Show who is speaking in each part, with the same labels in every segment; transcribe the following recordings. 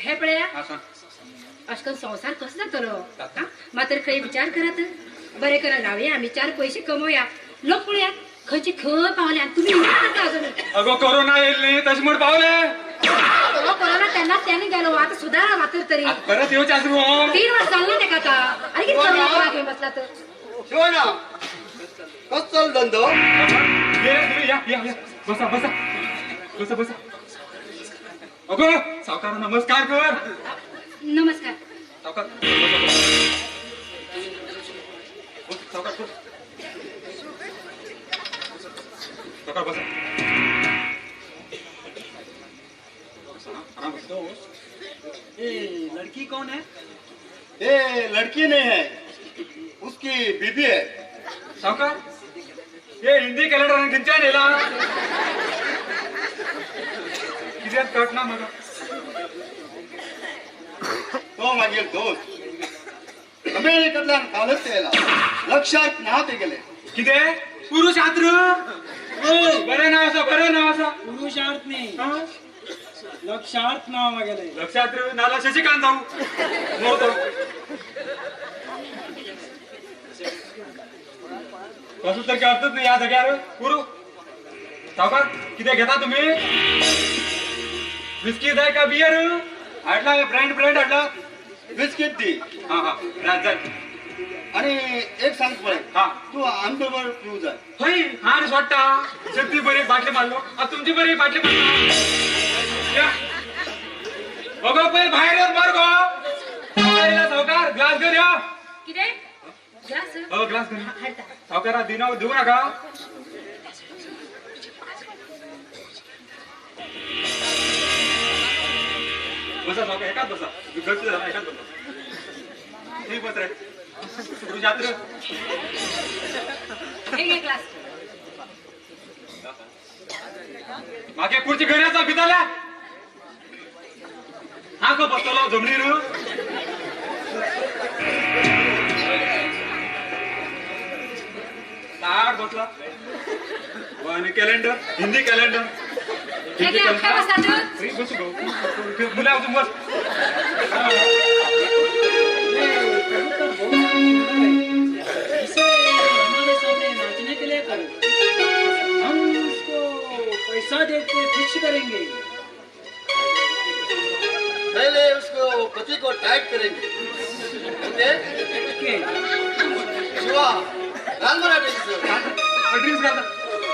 Speaker 1: हे पळया अशें करून संवसार कसो जातलो? मात्र खंय विचार करात, बरें करा रावया आमी, चार पयशे कमोवया, लोक पळयात खंयची खंय पावले आनी तुमी अजून.
Speaker 2: अगो कोरोना येयली न्ही तशें म्हण पावले.
Speaker 1: कोरोना तेन्नाच त्याने गेलो, आता सुधारा मात्र तरी
Speaker 2: परत येवचे आसलो.
Speaker 1: 3 वर्ष जाल ना तेका आतां, आनी कितें कोरोना घेवन बसला तर.
Speaker 3: शिवना कसो चल धंदो?
Speaker 2: या या या, बसा बसा बसा बसा. अगो सावकार नमस्कार कर.
Speaker 1: नमस्कार
Speaker 2: सावकार. सावकार सावकार बसा.
Speaker 4: ए लड़की कौन है?
Speaker 3: ए लड़की नहीं है, उसकी बीबी है.
Speaker 2: सावकार ये हिंदी कॅलेंडर खंयच्यान येयला? कित्याक कळना म्हाका.
Speaker 3: तो मागीर दोस्त अमेरिकेंतल्यान कालच येयला, लक्षात ना ते गेले.
Speaker 2: कितें पुरुषार्थ? बरें नांव आसा, बरें नांव आसा.
Speaker 4: पुरुषार्थ न्ही, लक्षार्थ नांव मागेले.
Speaker 2: लक्षार्थ नाल्यार शशिकांत जावं मोरतो. कसो तर अर्थच न्ही ह्या जाग्यार. पुरू सावकार कितें घेता तुमी? विस्की जाय का बियर? हाडला ब्रँड ब्रँड हाडला.
Speaker 3: विस्कीत दी.
Speaker 2: हा हा जाय.
Speaker 3: आणि एक सांग पळय,
Speaker 2: हा
Speaker 3: तू आमचे बरोबर पिऊ जाय.
Speaker 2: हय हा आनी सोडटा शक्ती बरी बाटली मारलो, आतां तुमची बरी बाटली मारलो. अगो पळय भायर येवन मर गो. सावकार ग्लास घेवन यो.
Speaker 1: कितें ग्लास?
Speaker 2: हो ग्लास घेवन हाडटा. सावकारा दिना दिवं नाका. बसा सावकार, एकाच बसा, गच्च झाला, एकाच बसा. ठीक बस रे पुरुषात्र. मागे पुढची घरी आसा भितरल्या. हा खंय बसतलो जमनीर? ताट बसला. आणि कॅलेंडर, हिंदी कॅलेंडर. बसू गो मुला अजून बस.
Speaker 4: इसे हमारे सामने नाचने के लिए करो, हम उसको पैसा दे के खुश करेंगे.
Speaker 3: पहले उसको पति को टाइट करेंगे. ओके
Speaker 4: ओके
Speaker 3: शिवा घाल मराठी
Speaker 2: ड्रिंक्स घालता.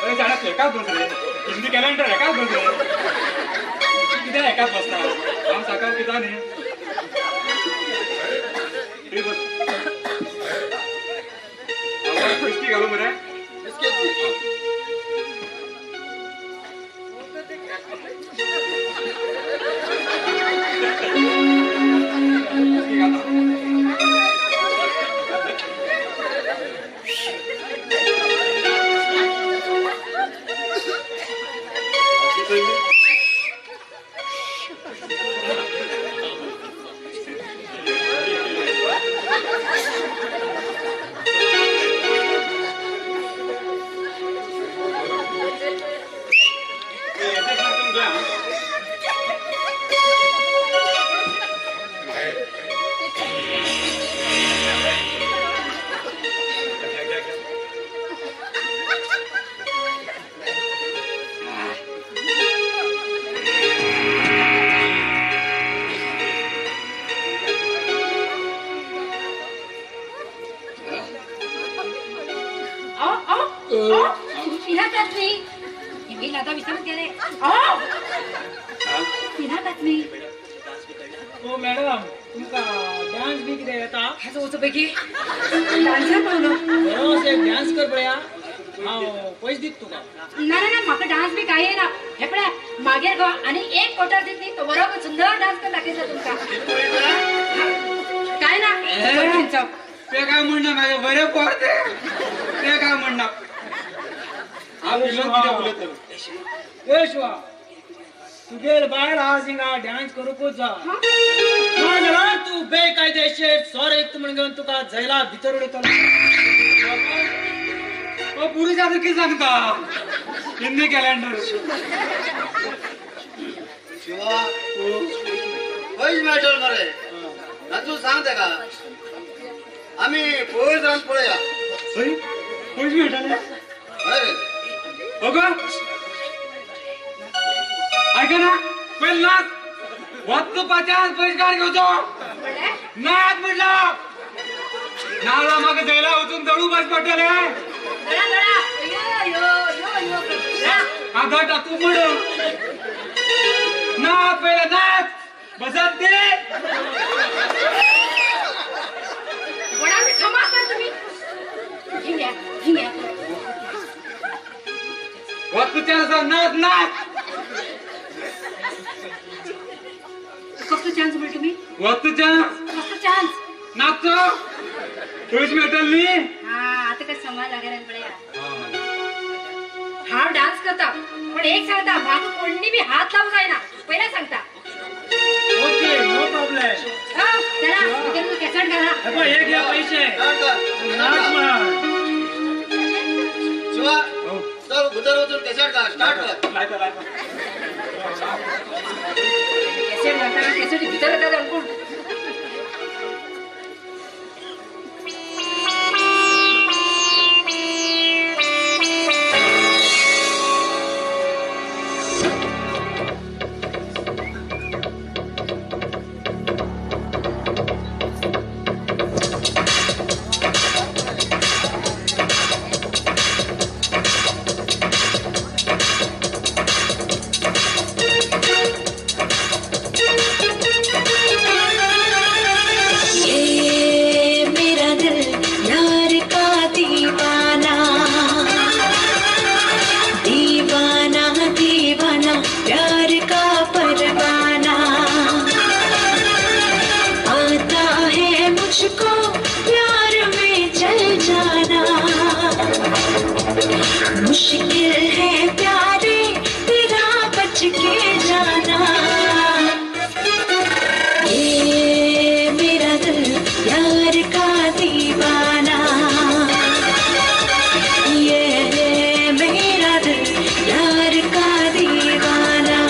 Speaker 2: अरे जाणा एकाच बस रे, हिंदी कॅलेंडर एकाच बस रे. कितें एकाच बसता? हांव साकार कितें न्ही. बस विस्की घालू मरे. विस्की घालता.
Speaker 4: ओ मॅडम तुमका डान्स बी कितें येता?
Speaker 1: पैकी डान्सर पावलो.
Speaker 4: बरोच एक डान्स कर पळया, हांव पयशे दित तुका.
Speaker 1: ना ना ना म्हाका डान्स बी कांय येना. हे पळया मागीर गो आनी एक क्वॉर्टर दित न्ही तो बरो सुंदर डान्स कर दाखयता तुमकां. काय ना
Speaker 2: ते काय म्हणना मागीर बरें पोर ते ते काय म्हणना. हांव कितें उलयतलो?
Speaker 4: ए शिवा तुगेल बायल आज हिंगा डान्स करूंकूच जा, ना जाल्यार तूं बेकायदेशीर सोर एक म्हण घेवन तुका जैला भितर उडयतलो.
Speaker 2: पुरुष आतां कितें सांगता? हिंदी कॅलेंडर.
Speaker 3: शिवा पयस मेळटलो मरे. नाजू सांग तेका आमी पयस रावन पळया.
Speaker 2: पयस मेळटले?
Speaker 3: हय.
Speaker 2: अगं ऐका ना, पहिले नाच वचपाच्यान पैस घेवचो. नाच म्हटलं नाला माग जायला वचून जळू बस पडटले. आधा टाकू म्हण नाच पहिला नाच बसंती. वचपाच्या नाच नाच.
Speaker 1: कसलो चान्स म्हणतो तुम्ही?
Speaker 2: वचू चान्स.
Speaker 1: कसलो चान्स?
Speaker 2: नाचो पयस मेळटलो न्ही.
Speaker 1: हा आता काय समाज लागेल पळया. हांव डान्स करता पण एक सांगता, म्हाका कोणी बी हात लावूं जायना, पहिला सांगता.
Speaker 4: Okay no problem.
Speaker 1: चला कॅसेट घाला.
Speaker 4: हे घ्या पैसे. नाच म्हण.
Speaker 3: शिवा चल गुजर वचून कॅसेट घाल. स्टार्ट कर.
Speaker 1: कॅसेट घालताना कॅसेट भितर येतात अंकूर.
Speaker 5: मुश्किल है प्यारे तेरा बच के जाना, ये मेरा दिल यार का दीवाना, ये मेरा दिल यार का दीवाना.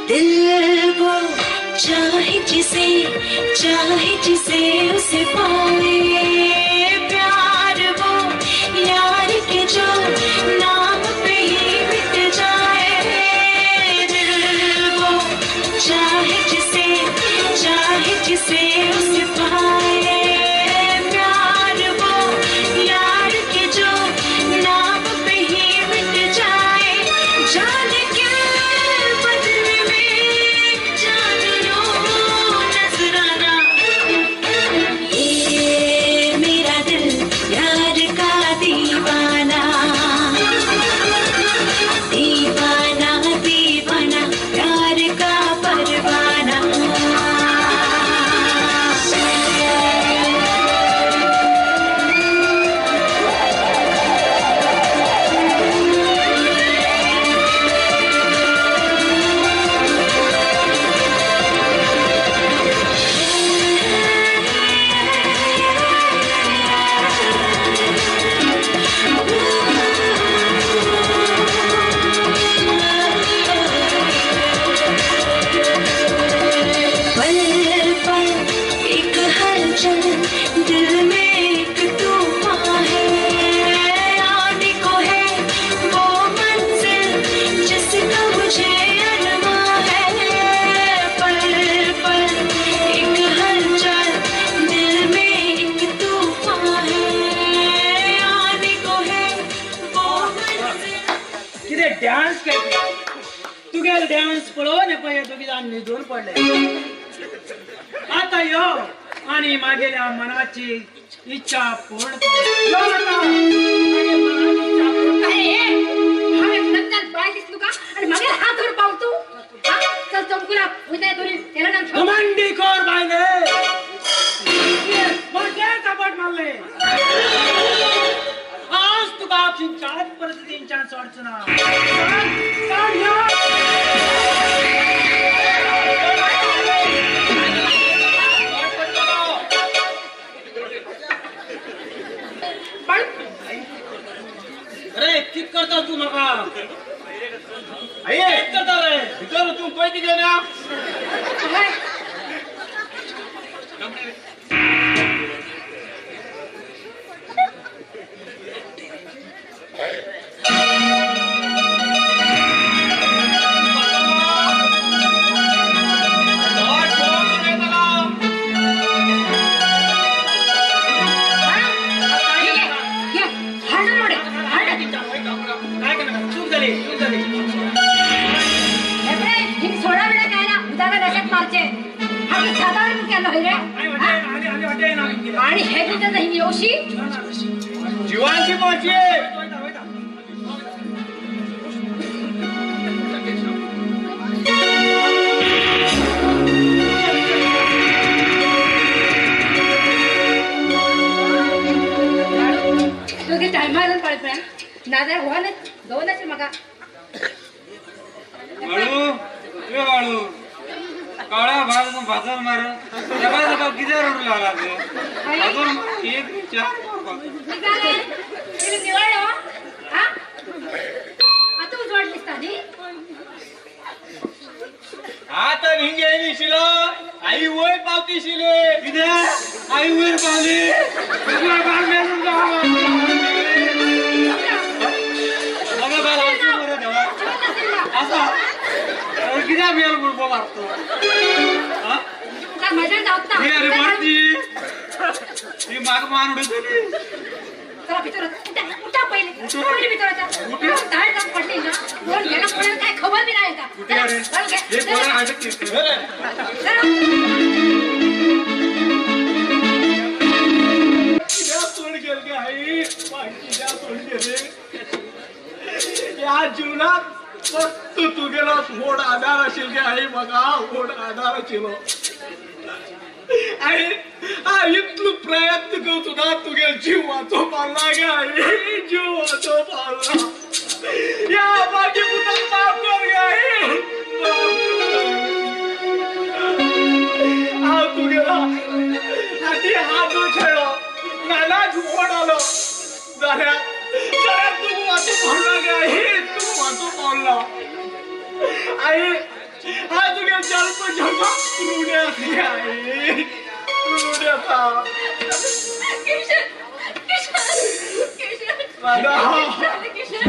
Speaker 5: दिल वो चाहे जिसे उसे पाए, प्यार वो यार के जो नाम पे ही मिट जाए. दिल वो चाहे जिसे उसे पाए, प्यार वो यार के जो नाम पे ही मिट जाए. जान के बदले में जान लो नजराना, ये मेरा दिल यार का दीवाना, दीवाना दीवाना प्यार का परवाना. पल पल एक हलचल दिल में एक तूफान है, आने को है वो मंजिल जिसका मुझे अरमां है. पल पल एक हलचल दिल में एक तूफान है, आने को है वो मंजिल.
Speaker 4: कितें डान्स करता तुगेलो डान्स पळोवन हे पळय दोगी जाण न्हिदून पडले. आता यो आणि मागेल्या मनाची इच्छा पूर्ण कर. यो आता मागे मनाची इच्छा पूर्ण.
Speaker 1: अरे हांवें लग्नात बायल दिसलो का आणि मागेर हात धरून पावतो. चल चमकुला वयता दोरी त्याला नाम
Speaker 4: घमंडीखोर बायले मोठे चापट मारले. आज तुका खंयच्याच परिस्थितींच्यान सोडचो ना. चल या. अरे कित करता तू म्हाका? कित करता रे?
Speaker 3: भितर वचून पळय कितें ना.
Speaker 1: आणि हे तिथं नाही येऊशी
Speaker 3: जीवांची माची.
Speaker 1: तुगे टायमार पळय नाजाल्यार हो ना दोन अशें म्हाका.
Speaker 2: वाळू ए वाळू काळा भाग भाजून मार तेव्हा किती रडू लागला अजून एक चार
Speaker 1: निवड. आता उजवाड दिसता न्ही.
Speaker 3: आता हिंगे येयली शिलो आई वयर पावती शिले.
Speaker 2: कितें आई वयर पावली? आसा कित्याक मेल म्हणपा मारतो?
Speaker 1: मजा जावता.
Speaker 2: अरे मारती ती म्हाका मान उडयतली.
Speaker 1: चला भितर उठा, उठा पहिले पहिले भितर वचा. दाळ जाम पडली ना कोण गेला कोणाला काय खबर बी नाही का.
Speaker 4: सोड गेल गे आई, सोड गेले या जीवनात. फक्त तुगेलो व्हड आदार आशिल्ले आई, म्हाका व्हड आदार आशिल्लो आई. इतलो प्रयत्न करून सुद्दां तुगेल जीव वाचोवपाक गे आई, जीव वाचोवपाक. ह्या मागीर पुताक माफ कर गे आई. हांव तुगेलो हाती हात खेळ्ळो, नानाच व्हड आलो जाल्यार जाल्यार तुका वाचूंक पावला गे आई, तुका वाचूंक पावला आई. हांव तुगे जल्म जल्म ऋणी आसा आई, ऋणी आसा.
Speaker 5: किशन, किशन, किशन.
Speaker 4: राधा,
Speaker 5: किशन,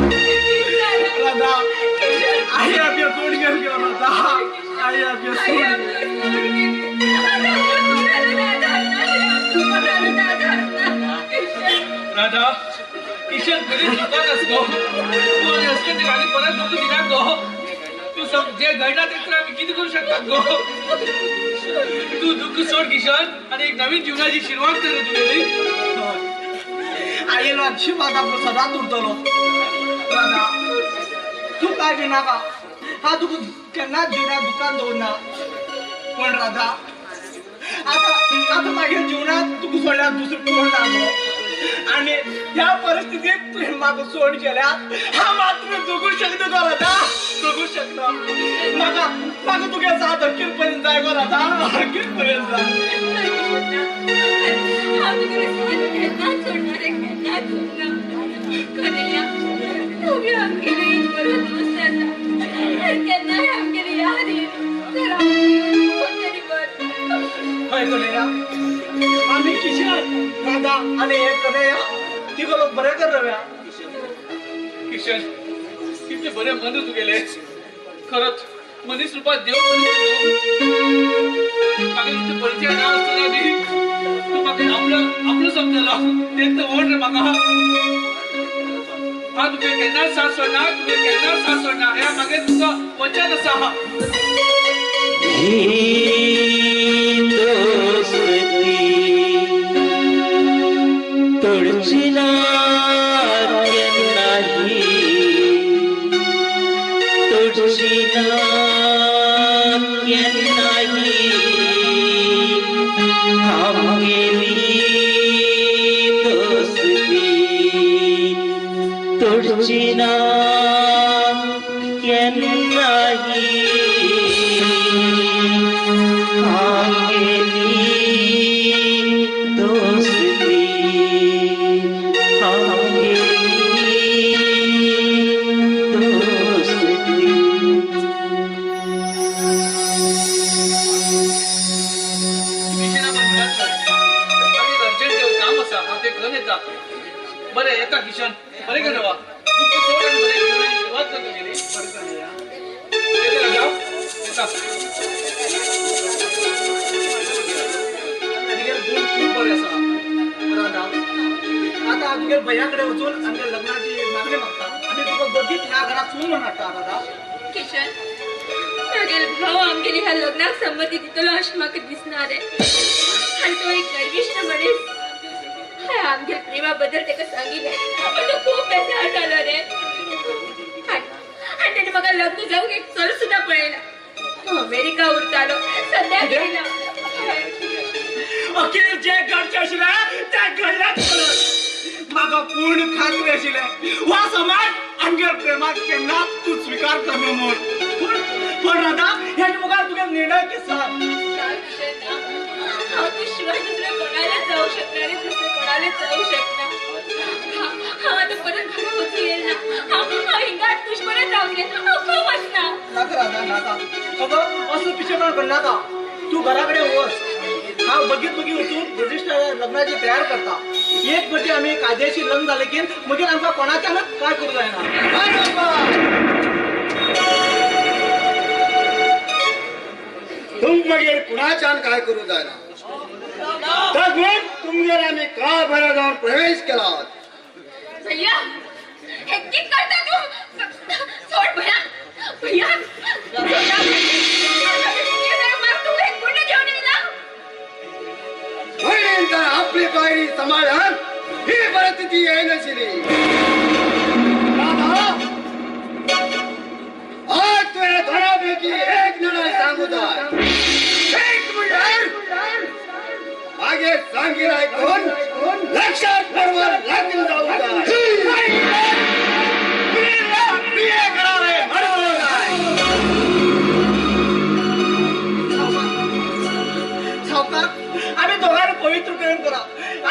Speaker 4: राधा, आई आमगे सोड गेल गे राधा, आई आमगे सोड गेल.
Speaker 6: राधा, किशन घरी दुकान आस गो. तूं आनी असलें आनी परत दुखू दिना गो. तूं जे घडला ते तर आमी कितें करूं शकतात गो. तूं दुःख सोड किशन आनी एक नवीन जीवनाची सुरवात कर तुगेली.
Speaker 4: आईलो आशीर्वाद आपलो सदांच उरतलो. राधा, तूं काय भिनाका, हांव तुका केन्नाच जिवनात दुकान दवरना. पण राधा, आतां आतां मागीर जिवनात तुका सोडल्यार दुसरो कोण ना गो. आनी ह्या परिस्थितीत तुवें म्हाका सोड केल्यार हांव मात्र जगूं शकना गो राधा, जगूं शकना. म्हाका म्हाका तुगे साथ अखेर पर्यंत जाय गो राधा, अखेर पर्यंत जाय.
Speaker 5: हांव तुगेले साथ केन्नाच सोडना रे, केन्नाच सोडना. कन्हैया, तुमी आमगेले एक बरो दोस्त आसा. केन्नाय आमगेली याद येयली तर आमकां तरी बरें.
Speaker 4: हय कन्हैया, आमी किशन, राधा आनी हे कन्हैया तिगो लोक बरें कर रव्या.
Speaker 6: किशन, कितले बरें मन तुगेले. खरंच मनीस रुपात देव मनीस. म्हाका इतले परिचय ना आसतना बी तूं म्हाका आपलो आपलो समजलो. तें तर व्हड रे म्हाका. हांव तुगे केन्नाच साथ सोडना, तुगे केन्नाच साथ सोडना. हें म्हागे तुका वचन आसा.
Speaker 7: दोस्ती तोडची ना केन्नाही, तोडची ना केन्नाही आमगेली दोस्ती, तोडची ना केन्नाही आमगेली दोस्ती आमगेली दोस्ती.
Speaker 6: काम आसा हांव तें करून येता. बरें येता किशन, बरें कर वा दुःख सोड आनी बरें जिवनाची सुरवात कर तुगेली. येता
Speaker 4: तुगेले गुण खूब बरे आसा राधा. आतां हांव तुगेल्या भैया कडेन वचून आमच्या लग्नाची मागणी मागता आनी तुका बगीत ह्या घरात सून म्हण हाडटा राधा.
Speaker 5: किशन, म्हागेलो भाव आमगेली ह्या लग्नाक संमती दितलो अशें म्हाका दिसना रे. आनी तो एक गर्विश्ठ मनीस. हांवें आमगेल्या प्रेमा बद्दल ताका सांगिल्लें पूण तो खूब बेजार जालो रे. आनी ताणें म्हाका लग्न जावंक एक चल सुद्दां पळयला. तो अमेरिका उरतालो, सद्याक येयला.
Speaker 4: अखेर जे घडचें आशिल्लें तें घडलेंच. म्हाका पूर्ण खात्री आशिल्लें हो समाज आमगेर प्रेमाक केन्नाच तूं स्विकार करना म्हूण. पूण राधा, हेजे मुखार तुगे निर्णय कितें सांग.
Speaker 5: हांव तूं शिवाय दुसऱ्या कोणालेच जावंक शकना रे, दुसऱ्या कोणालेच जावंक शकना. हांव आतां परत घरा वचूं येना. हांव हिंगाच तुज परत रावतलें. हांव खंय वचना.
Speaker 4: नाका राधा, नाका. अगो असलो पिशेपणा करनाका. तूं घरा कडेन वच. हांव बगीत बगीत वचून रजिस्टर लग्नाची तयार करता. एक पटी आमी कायदेशीर लग्न जालें की मागीर आमकां कोणाच्यानच काय करूं जायना.
Speaker 3: तुम मागीर कुणाच्यान काय करूं जायना. तर म्हूण तुमगेर आमी का बरो जावन प्रवेश केला.
Speaker 5: भैया, हे कितें करता तूं? सोड भैया, भैया तूं एक गुंड घेवन येयला.
Speaker 3: भयणीन तर आपली पायरी सांबाळ्यान ही परिस्थिती येयनाशिल्ली. राधा, आज तुवें दोनां पैकी एक निर्णय सांगू जाय. एक म्हणल्यार मागीर सांगीर आयकून लक्षात बरोबर लग्न जावंक जाय.
Speaker 4: सावकार, आमी दोगांनी पवित्र प्रेम करा.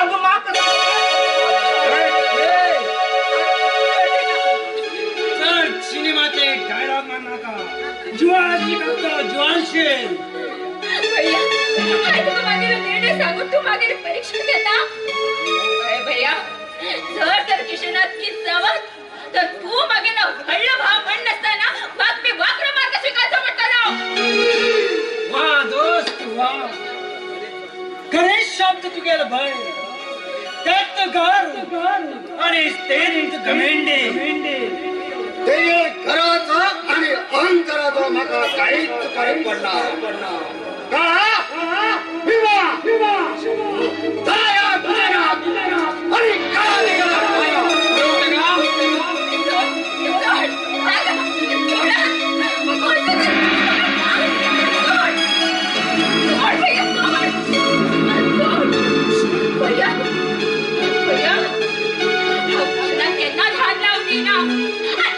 Speaker 4: आमकां माफ करा.
Speaker 2: चड सिनेमाचे डायलॉग मारनाका. जुवान करतो जुवानशील.
Speaker 5: भैया, हांवें तुका मागीर निर्णय सांगून तूं मागीर परीक्षा घेता. भैया, जर तर किशनात कित जावत तर तूं मागेलो व्हडलो भाव म्हण नासतना वागपी वाक्र मार्ग स्विकारचो पडटलो.
Speaker 2: वा दोस्त वा, खरे शब्द तुगेले भय. तेत घर आणि तेंत घमेंडे.
Speaker 3: ते घराचा आणि अहंकाराचा म्हाका काहीच फरक पडना. आणि
Speaker 5: केन्ना ध्यान लावन दिना.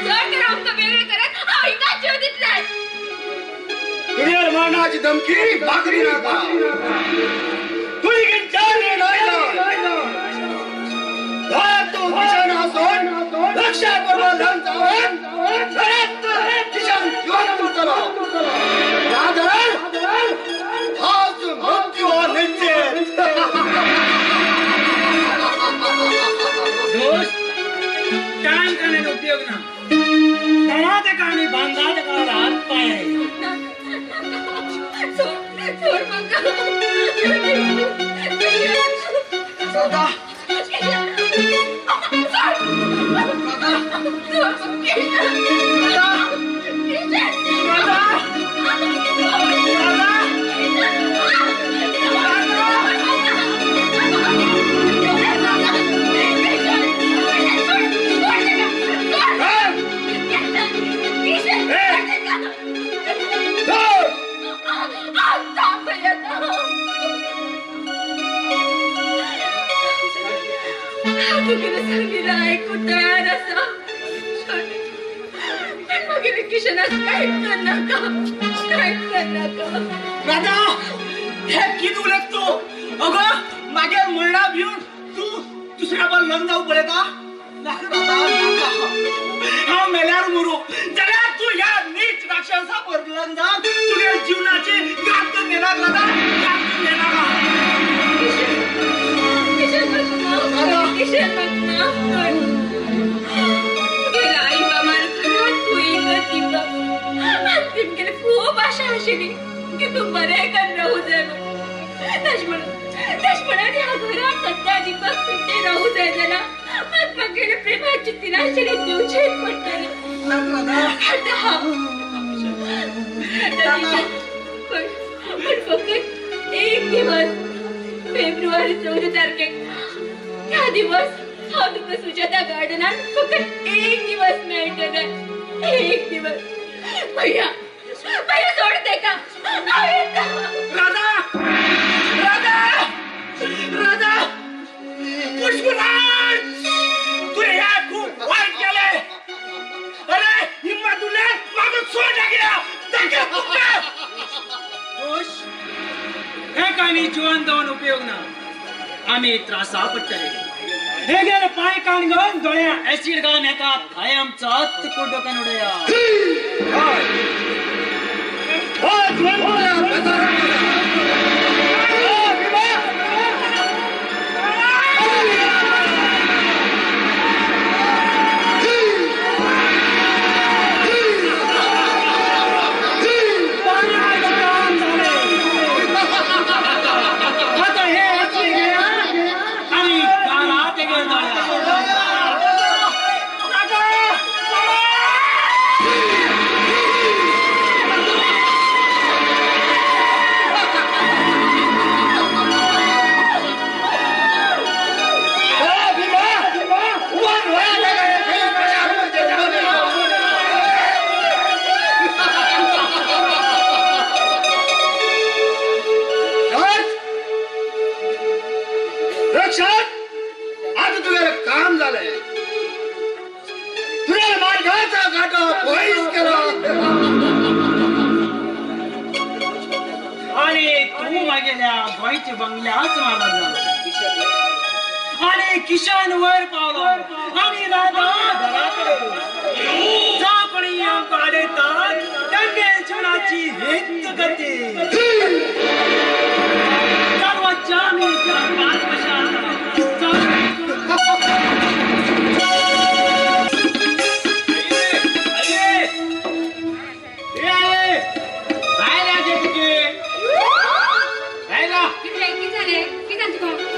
Speaker 5: जर तर आमकां वेगळें करत हांव हिंगाच जीव दितलें.
Speaker 3: तुगेर मरणाची धमकी भाकरी नाका. तुजी चार निर्णय तूं किशन आसून लक्षा बरोबर लग्न जावन किशन जिवंत उरतलो. नाजाल्यार आज मृत्यू हो निश्चित.
Speaker 2: दोस्त, टाइम करने का उपयोग ना. तणाचे काणी बांधाचे काळ हात पाय.
Speaker 5: सोड सोड म्हाका.
Speaker 4: राधा,
Speaker 5: तुगेलें सांगिल्लें आयकूंक तयार आसा. किशनाक कांयच करनाका, कांयच करनाका.
Speaker 4: राधा, हे कितें उलयता तूं? अगो मागीर मरणा भिवन तूं दुसऱ्या बरोबर लग्न जावंक पळयता? नाका राधा, नाका. हांव मेल्यार मरूं जाल्यार तूं ह्या नीच राक्षसा बरोबर लग्न जावन तुगे जिवनाची गात करून घेनाका राधा, गात करून घेनाका.
Speaker 5: किशन, किशन म्हाका माफ कर, किशन म्हाका माफ कर. तुगेल्या आई बाबान खरोच तूं एकच दीपक. आनी तेमगेली खूब आशा आशिल्ली की तूं बरें करून रावूं जाय म्हूण. तशें म्हणून तशें म्हणून ह्या घरांत सद्या दीपक पेट्टे रावूं जाय जाल्यार म्हाका म्हागेले प्रेमाची तिराशेली दिवचेच पडटलें. आतां हांव आतां किशन, पण पण फकत एक दिवस, फेब्रुवारी 14 तारखेक, त्या दिवस हांव तुका सुजाता गार्डनात फकत एक दिवस मेळटलें, एक दिवस. भैया, भैया सोड तेका, हांव येता.
Speaker 4: राधा, राधा, राधा, पुष्पराज, तुवें हें खूब वायट केलें. अरे हिम्मत उरल्यार म्हाका सोड दाखया, दाखया तुका.
Speaker 2: खुश हे काणी जिवन जावन उपयोग ना, आमी त्रासा पडटले. हे गेले पांय कान घेवन दोळ्या एसीड घालून एका कायमचाच कुड्डो उडया. आता हे एसीड घे आनी घाला तेगेर दोळ्या.
Speaker 3: आता तुझं काम झालंय, तुझ्या मार्गाचा घाटा पयस केला.
Speaker 2: आणि तू मागेल्या गोंयच्या बंगल्याच मालक झालो आणि किशन वर पावलो आणि राधा घराकडे. जा कोणी आमकां आडयतात तांगे जिवनाची हेत गती. सर्वांच्या आमी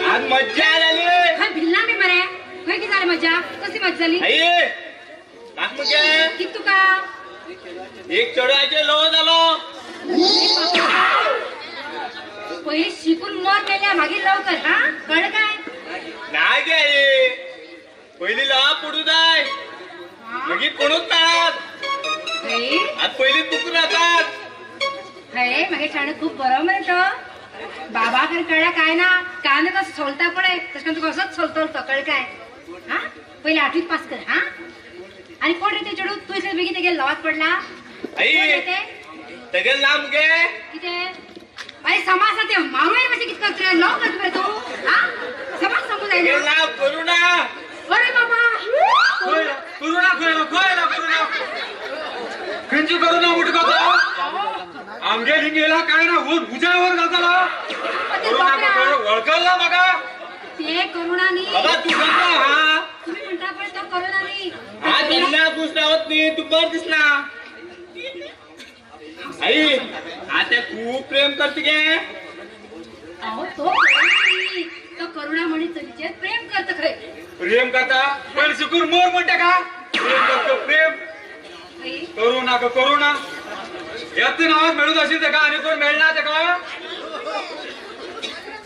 Speaker 6: आज मज्जा आली.
Speaker 1: खंय भिल्ला मी मरे, खंय कितें जालें मज्जा? कसली मज्जा जाली? कितें तुका
Speaker 6: एक चेडवाचेर लव जालो.
Speaker 1: पयलीं शिकून मर मेल्या मागीर लव कर. हा कळ्ळें काय?
Speaker 6: ना गे आई, पयलीं लवा पडूं जाय, मागीर कोणूच मेळत. आतां पयलीं तुका जातात.
Speaker 1: हय मागीर शाणू खूब बरो मरे तो. बाबा खंय कळ्ळ्या काय ना, कान कसो सोलता पळय तशें करून तुका असोच सोलतलो तो. कळ्ळें काय? हा पयलीं आठवीत पास कर. हा आनी कोण रे ते चेडूं? तूं इतले बेगीन तेगेर लवात पडला?
Speaker 6: तेगेलें नांव मुगे
Speaker 1: कितें? अरे समाज ते मारू मातशें कितें करता? लव करता मरे तूं? हा समाज सांगू जायना.
Speaker 6: नांव करुणा.
Speaker 1: अरे बाबा
Speaker 2: करुणा खंय खंय करुणा? खंयची करुणा उठ तो आमगे हिंगेला काय ना वर उज्यावर घालतला. करुणा वळखला म्हाका
Speaker 1: ते करुणा न्ही.
Speaker 6: बाबा तूं कसो हा?
Speaker 1: तुमी म्हणटा पळय तो करुणा न्ही.
Speaker 6: हा केन्ना खूश रावत न्ही, तूं बरें दिसना. आई आतां खूब प्रेम करता गे.
Speaker 1: अहो तो करुणा न्ही, तो करुणा म्हणी चलीचेर प्रेम करता खंय.
Speaker 2: प्रेम करता पयलीं शिकून मोर म्हणटा का? प्रेम करता प्रेम. करुणा करुणा येत नांवाक मेळूंक आशिल्लें तेका आनी कोण मेळना तेका.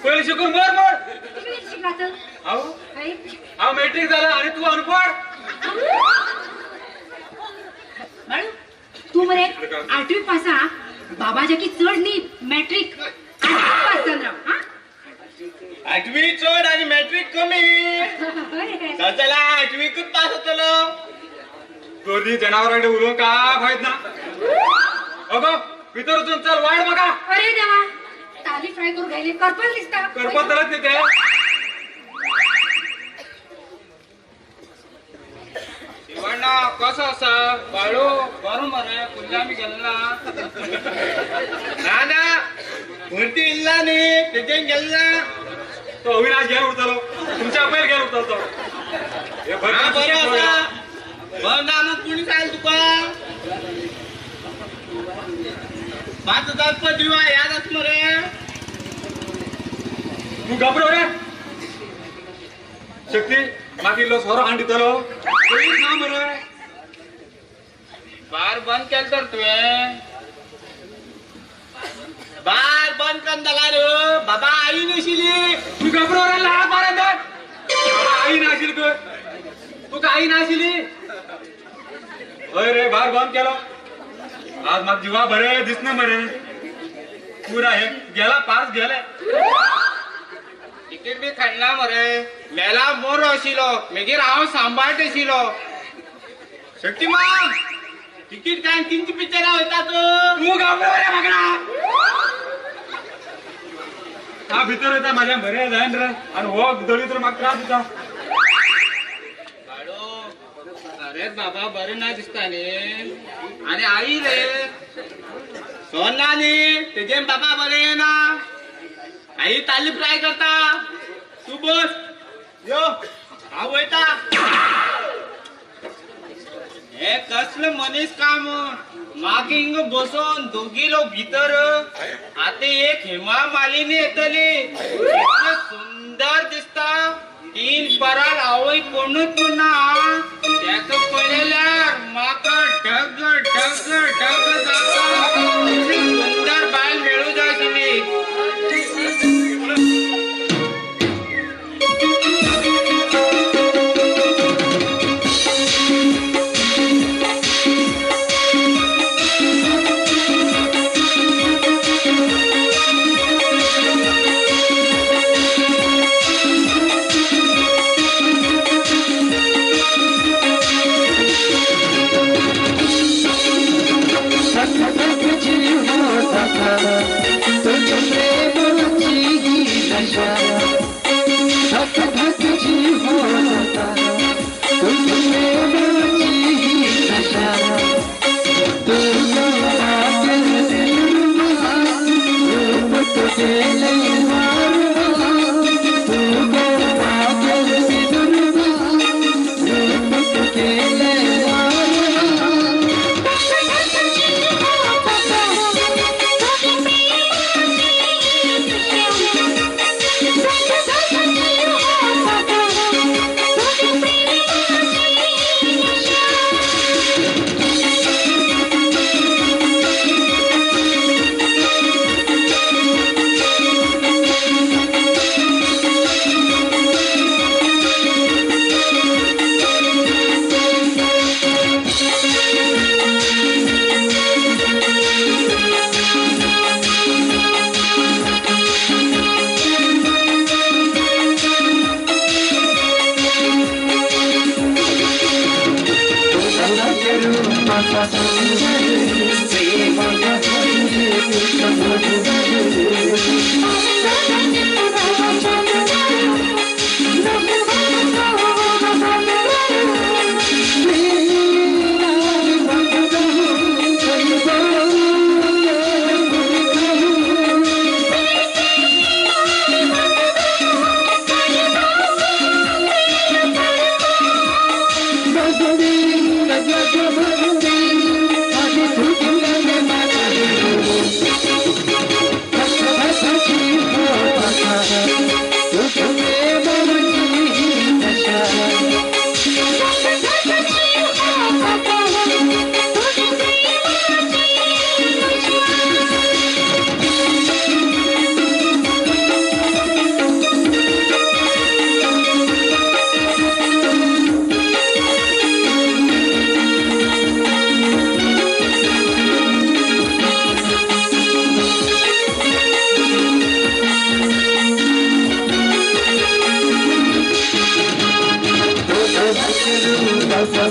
Speaker 2: पयलीं शिकून मोर मोर. हांव हांव मॅट्रीक जाला आनी तूं अनपड.
Speaker 1: तूं मरे आठवी पासा बाबाच्या की चड न्ही, मॅट्रीक आठवी पास जावन राव.
Speaker 6: आठवी चड आनी मॅट्रीक कमी जाल्यार आठवीकूच पास जातलो.
Speaker 8: दोन्ही जनावरांकडे उलोवंक काय फायद ना. अगो भितर वचून चल वाड म्हाका.
Speaker 1: अरे देवा ताली फ्राय करून घायले करपल दिसता.
Speaker 8: करपतलच न्ही ते.
Speaker 6: शिवण्णा कसो आसा बाळू? बरो मरे कुल्ल्या आमी गेले ना.
Speaker 4: ना ना भरती इल्ला न्ही तेजेन गेले ना.
Speaker 8: तो अविनाश गेल उरतलो तुमच्या पयर गेल उरतलो तो.
Speaker 4: बरें आसा बरें ना मग कोणी सांगलें तुका? 5,000 रुपये दिवा याद आसा मरे.
Speaker 8: तूं घाबरो रे शक्ती म्हाका इल्लो सोरो हाडून दितलो पयलींच ना मरे.
Speaker 6: बार बंद केलें तर तुवें?
Speaker 4: बार बंद करून जाला रे बाबा. आई नाशिल्ली.
Speaker 8: तूं घाबरो रे लहान बारा धर. आई नाशिल्ली खंय? तुका आई नाशिल्ली? हय रे बार बंद केलो. आज म्हाका जिवा बरें दिसना मरे. पुरा हे गेला पास गेले.
Speaker 6: तिकीट बी खाडना मरे. मेला मोरो आशिल्लो मागीर हांव सांबाळट आशिल्लो.
Speaker 4: शक्तिमान तिकीट काय किंची पिक्चरां वयतात.
Speaker 8: तूं घाबरो रे मागणा. हा भितर वयता म्हाज्या बरें जायन रे आनी हो दळीत म्हाका त्रास दिता.
Speaker 6: बाळू अरेच बाबा बरें ना दिसता न्ही. आनी आई रे
Speaker 4: सोना न्ही तेजेन बाबा बरें ना. आई ताली फ्राय करता. तूं बस यो हांव वयता.
Speaker 6: हे कसले मनीस काम म्हाका हिंगा बसोन दोगी लोक भितर. आतां एक हेमा मालिनी येतली इतलें सुंदर दिसता. 3 पराल आवय कोणूच ना तेका पळयल्यार म्हाका ढग ढग ढग जाता. सुंदर बायल मेळूं जाय आशिल्ली.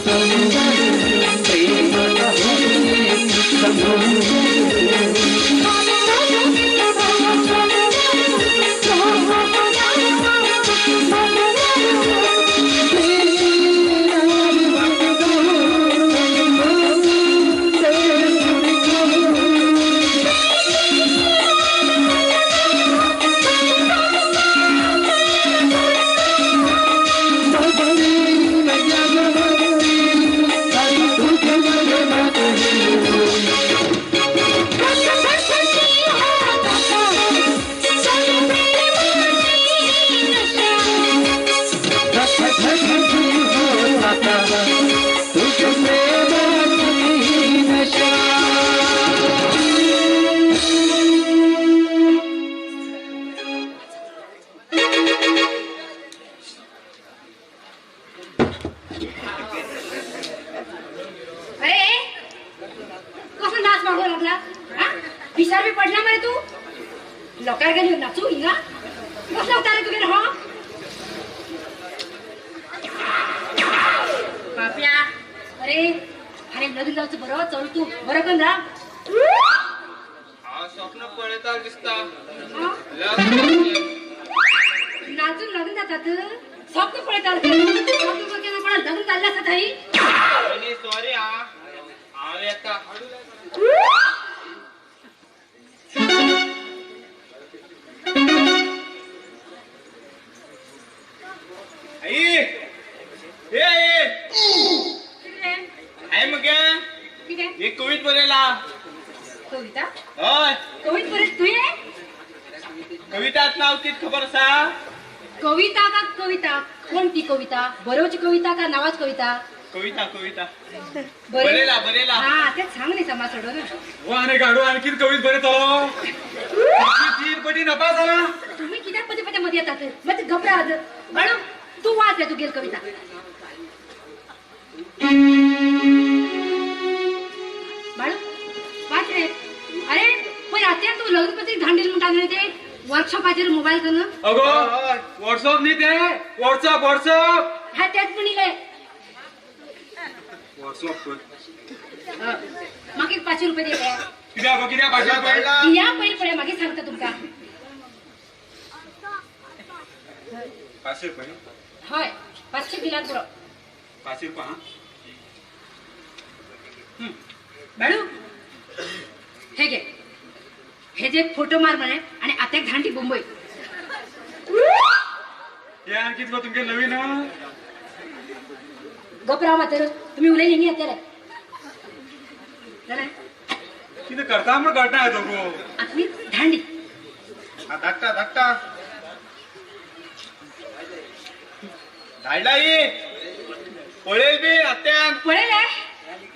Speaker 7: Thank you.
Speaker 1: पिसार बी पडला मरे तू लोकार गेली नाचू हिंगा कसलो अवतार रे तुगेलो हो पाप्या अरे अरे लग्न जावचो बरो चल तू बरो करून राव
Speaker 6: हांव स्वप्न पळयता दिसता
Speaker 1: नाचून लग्न जातात स्वप्न पळयता स्वप्न पळयतना कोणा लग्न जाल्लें आसा थंय
Speaker 6: सॉरी हा हांव येता
Speaker 4: आई ए आई मगे
Speaker 1: कितें
Speaker 4: एक कविता बरयला
Speaker 1: कविता
Speaker 4: हय
Speaker 1: कविता बरयली तुवें
Speaker 4: कविताच नाव कितें खबर आसा
Speaker 1: कविता का कविता कोण ती कविता बरोवची कविता का नावाच कविता
Speaker 4: कविता कविता बरयला बरयला
Speaker 1: हा तेच सांग न्ही समाज सोडून
Speaker 8: हो आनी गाडू आणखीन कवित बरयतलो तीन पटी नपास जाला
Speaker 1: तुम्ही कित्याक पदे पदे मध्ये येतात मग घबरा गाडू तू वाच रे तू गेल कविता बाळू वाच रे अरे पळय आत्या तू लग्नपत्रिका धाडली म्हणटा न्हय ते वर्कशॉपाचेर मोबायल करून
Speaker 8: अगो व्हॉट्सअप न्ही ते व्हॉट्सअप व्हॉट्सअप
Speaker 1: हा तेच म्हणिले
Speaker 8: व्हॉट्सअप
Speaker 1: मागीर 500 रुपये दे
Speaker 8: कित्याक गो कित्याक 500 रुपये
Speaker 1: या पयलीं पळय मागीर सांगता तुमकां
Speaker 8: 500 रुपये
Speaker 1: हय 500 दिल्यार पुरो
Speaker 8: 500 रुपये हा
Speaker 1: बाळू हे घे हे जे फोटो मार म्हणे आणि आत्याक धांडी मुंबई
Speaker 8: हे आणखी गो तुमगे नवीन
Speaker 1: गप राव मात्र तुम्ही उलयली न्ही आत्याला जाणा
Speaker 8: कितें करता म्हण कळना तो गो
Speaker 1: आतली धांडी
Speaker 3: धाडटा धाडटा
Speaker 4: धाडला ही पळयल बी आत्यान
Speaker 1: पळयले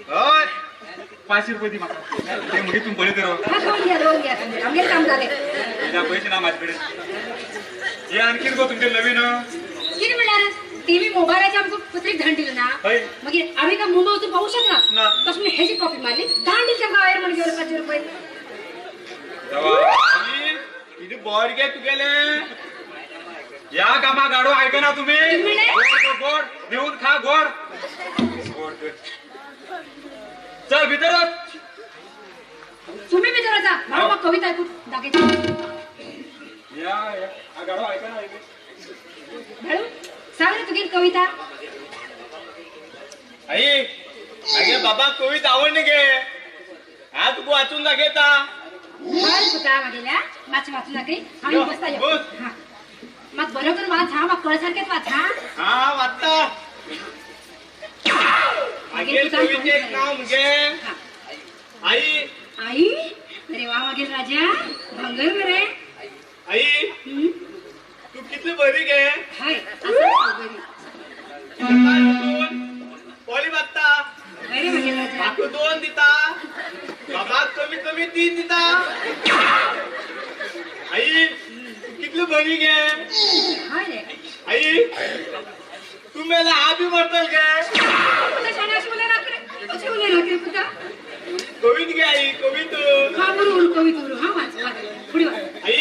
Speaker 4: हय
Speaker 8: 500 रुपये दी म्हाका ते मागीर तुमी बरें तर
Speaker 1: हा दोन घ्या दोन घ्या आमगेलें काम जालें
Speaker 8: कित्याक पयशे ना म्हाजे कडेन हे आणखीन गो तुमगे नवीन
Speaker 1: कितें म्हणल्यार टीव्ही मोबायलाचे आमकां पत्रिक धाडून दिलो ना मागीर आमी काय मुंबय वचून पावूंक शकना तशें म्हणून हेजी कॉपी मारली धाडून दिली तांकां हांवें म्हण घेवन 500 रुपये
Speaker 4: कितें बरें गे तुगेलें
Speaker 8: या कामा गाडो ऐकना तुम्ही गोड गोड नेऊन खा गोड गोड चल भितर
Speaker 1: तुम्ही भितर वचा भाऊ मग कविता ऐकून दाखयता
Speaker 8: या या गाडो ऐकना
Speaker 1: भाऊ सांग रे तुगेली कविता
Speaker 4: आई आगे बाबा कविता आवडली गे हा तुका वाचून दाखयता
Speaker 1: बरें पुता मागेल्या मातशें वाचून दाखय हांव बसता यो मात बरो करून वाच हा म्हाका कळसारकेच वाच हा
Speaker 4: हा वाचता मागेल कवितेक नाव मुगे आई
Speaker 1: आई अरे वा मागेल राजा भांगर मरे
Speaker 4: आई तू कितली बरी गे
Speaker 1: हय आसा बरी
Speaker 4: पोली बात्ता
Speaker 1: अरे मागेल राजा
Speaker 4: म्हाका 2 दिता बाबाक कमी कमी 3 दिता आई कितली बरी गे
Speaker 1: हय रे
Speaker 4: आई तू मेला हा बी मरतल गे कवित गे आई कवित
Speaker 1: हा बरोबर कवित बरोबर हा वाच वाच फुडें वाच
Speaker 4: आई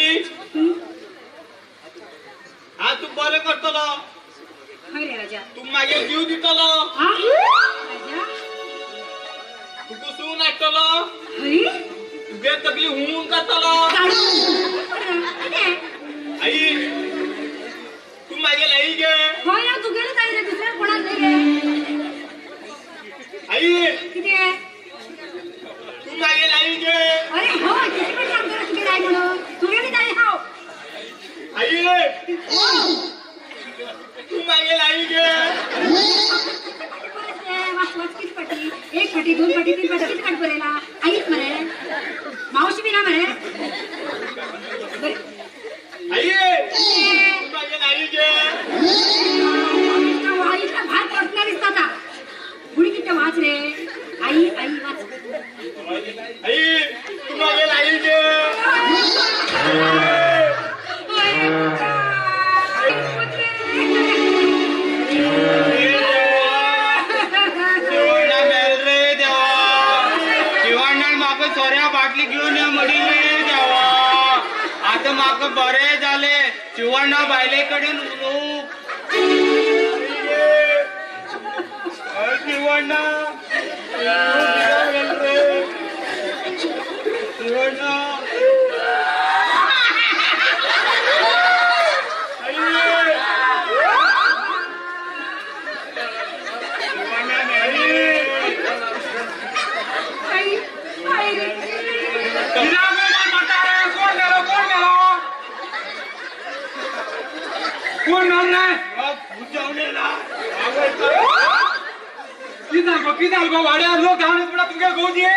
Speaker 4: हा तू बरें करतलो
Speaker 1: हय रे राजा
Speaker 4: तू मागीर जीव दितलो
Speaker 1: हा राजा
Speaker 4: तुका सून हाडटलो
Speaker 1: हय
Speaker 4: तुगे तकली हुमून काडटलो आई तू मागेल आई गे
Speaker 1: हय ना तुगेलेच आई रे दुसऱ्या कोणाक न्ही गे
Speaker 4: आई
Speaker 1: कितें
Speaker 4: तू मागेल आई गे
Speaker 1: अरे हय कितें पण सांगता तुगेली आई म्हणून तुगेलीच आई हांव
Speaker 4: आई तू मागेल आई गे
Speaker 1: वाच वाच किती पाटी 1 पाटी 2 पाटी 3 पाटी किती पाटी बरयला आईच मरे मावशी बी ना मरे बरें
Speaker 4: आई तू मागेल आई गे
Speaker 1: आईला भार पडतना दिसता आता फुडें कितें वाच रे आई आई वाच
Speaker 4: आई तू मागेल आई गे
Speaker 3: सोऱ्या.
Speaker 9: बाटली घेऊन यो म्हणिल्लें देवा. आतां म्हाका बरें जालें शिवण्णा बायले कडेन उलोवंक. शिवण्णा शिवण्णा
Speaker 8: कोण मेलो नाही? कितें जालें गो वाड्यार लोक धांवन पडला तुमगे गो दिये.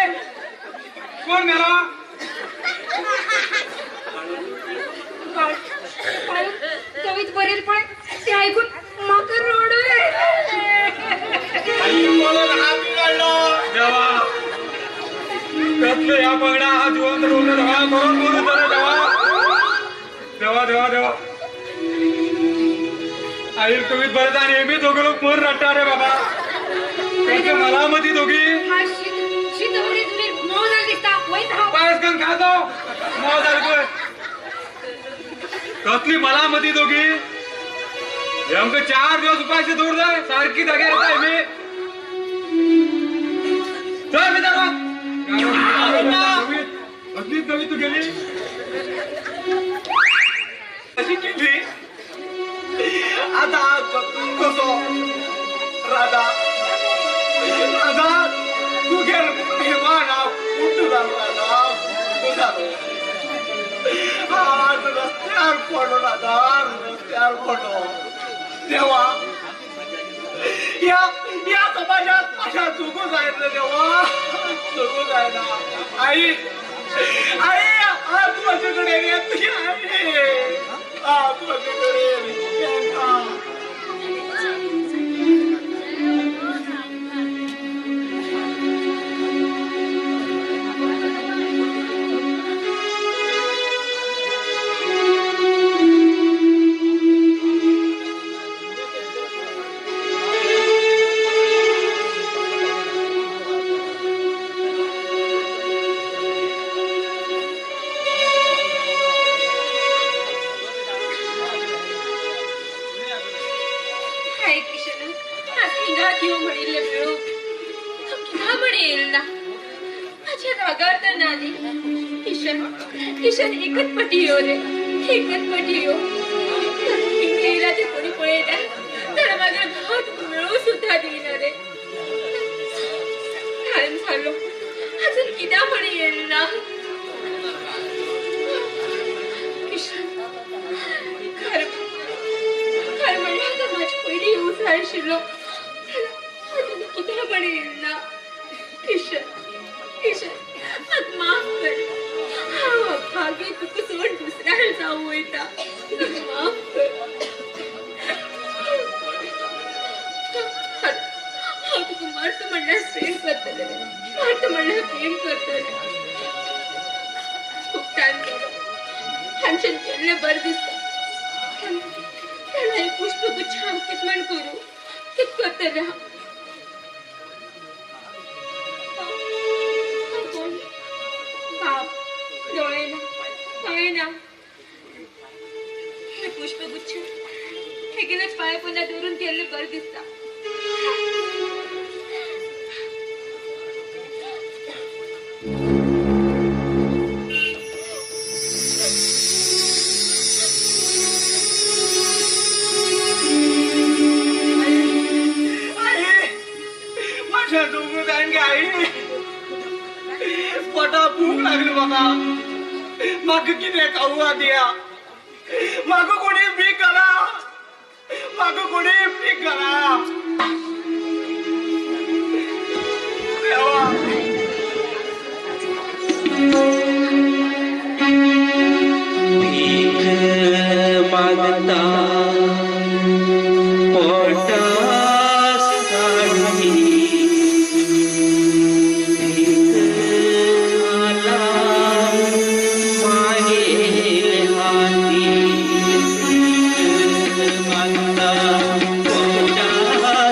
Speaker 8: कोण मेलो?
Speaker 1: कवीत बरेल पळय ते ऐकून म्हाका रडू
Speaker 8: देवा. कसले ह्या पंगडा हा जिवंत रोवलो देवा करून मरू जालो देवा देवा देवा देवा. आई कवीत बरं आणि मी दोघं लोक मर रडटा रे बाबा. त्यांच्या मलामती दोघी पायस करून खातो मो सारखं. कसली मलामती दोघी. आमकां 4 दिवस उपाशी दवर जाय सारखी जाग्यार येता मी. चल मी असलीच नवी तू गेली
Speaker 4: अशी केली. आता कसो राधा राधा तू गेल प्रेमान हांव कुठं जालो राधा कुठं जालो. आज रस्त्यार पडलो राधा रस्त्यार पडलो. देवा या या समाजात अशा चुकू जायना देवा चुकू जायना. आई आई आज तू माझ्याकडे रे तुझी आई आज तू माझ्याकडे.
Speaker 5: किशन एकच पटी यो रे एकच पटी यो. हिंगा ते कोणी पळयता तर मागीर भात मेळू सुद्धा दिना रे. टायम जालो अजून कित्याक म्हण येयल ना. किशन खरें खरें म्हणल्यार आतां म्हाजे पयलीं येवंक जाय आशिल्लो अजून कित्याक म्हण येयल ना. किशन किशन म्हाका माफ कर. हांव अभागी तुका सोड दुसऱ्याक जावं वयता. माफ कर. हांव तुका मर्त म्हणल्यार प्रेम करतलें मर्त म्हणल्यार प्रेम करतलें. खूब टायम जालो हांच्यान केल्लें बरें दिसता. तेन्ना एक पुष्पगुच्छ हांव कितें म्हण करूं कितें करतलें हांव. बाप दोळे ना पांय ना हे पुष्पगुच्छ हेगेले पांय पुन्हा दवरून केल्लें बरें दिसता.
Speaker 4: आई माझ्या दोघं जाण गे आई पोटा भूक लागली म्हाका. म्हाका कितें खावूं आदया म्हाका कोणी भीक घाला म्हाका कोणी भीक घाला. देवा
Speaker 7: भीक मागता पोटासाठी भीक आला मागेल हाती. भीक मागता पोटासाठी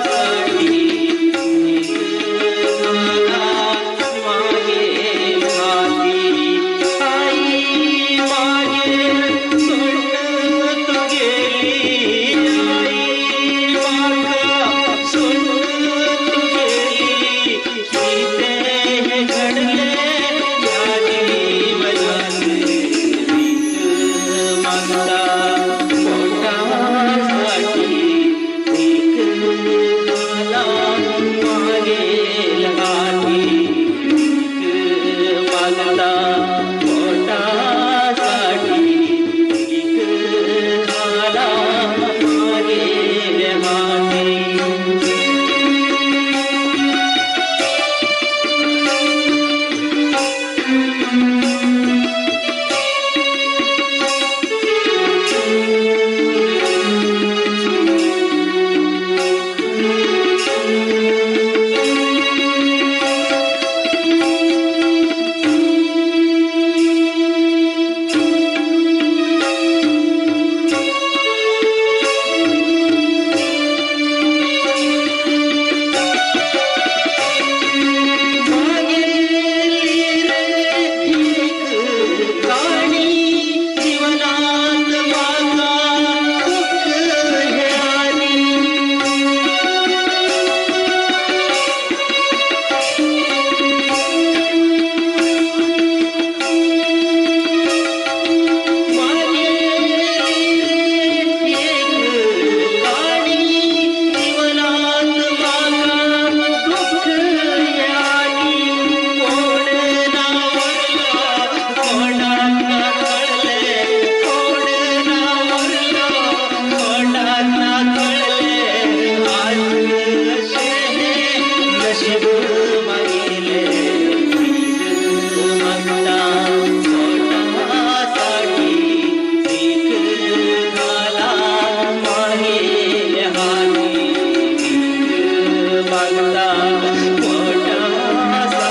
Speaker 7: पोटासाठी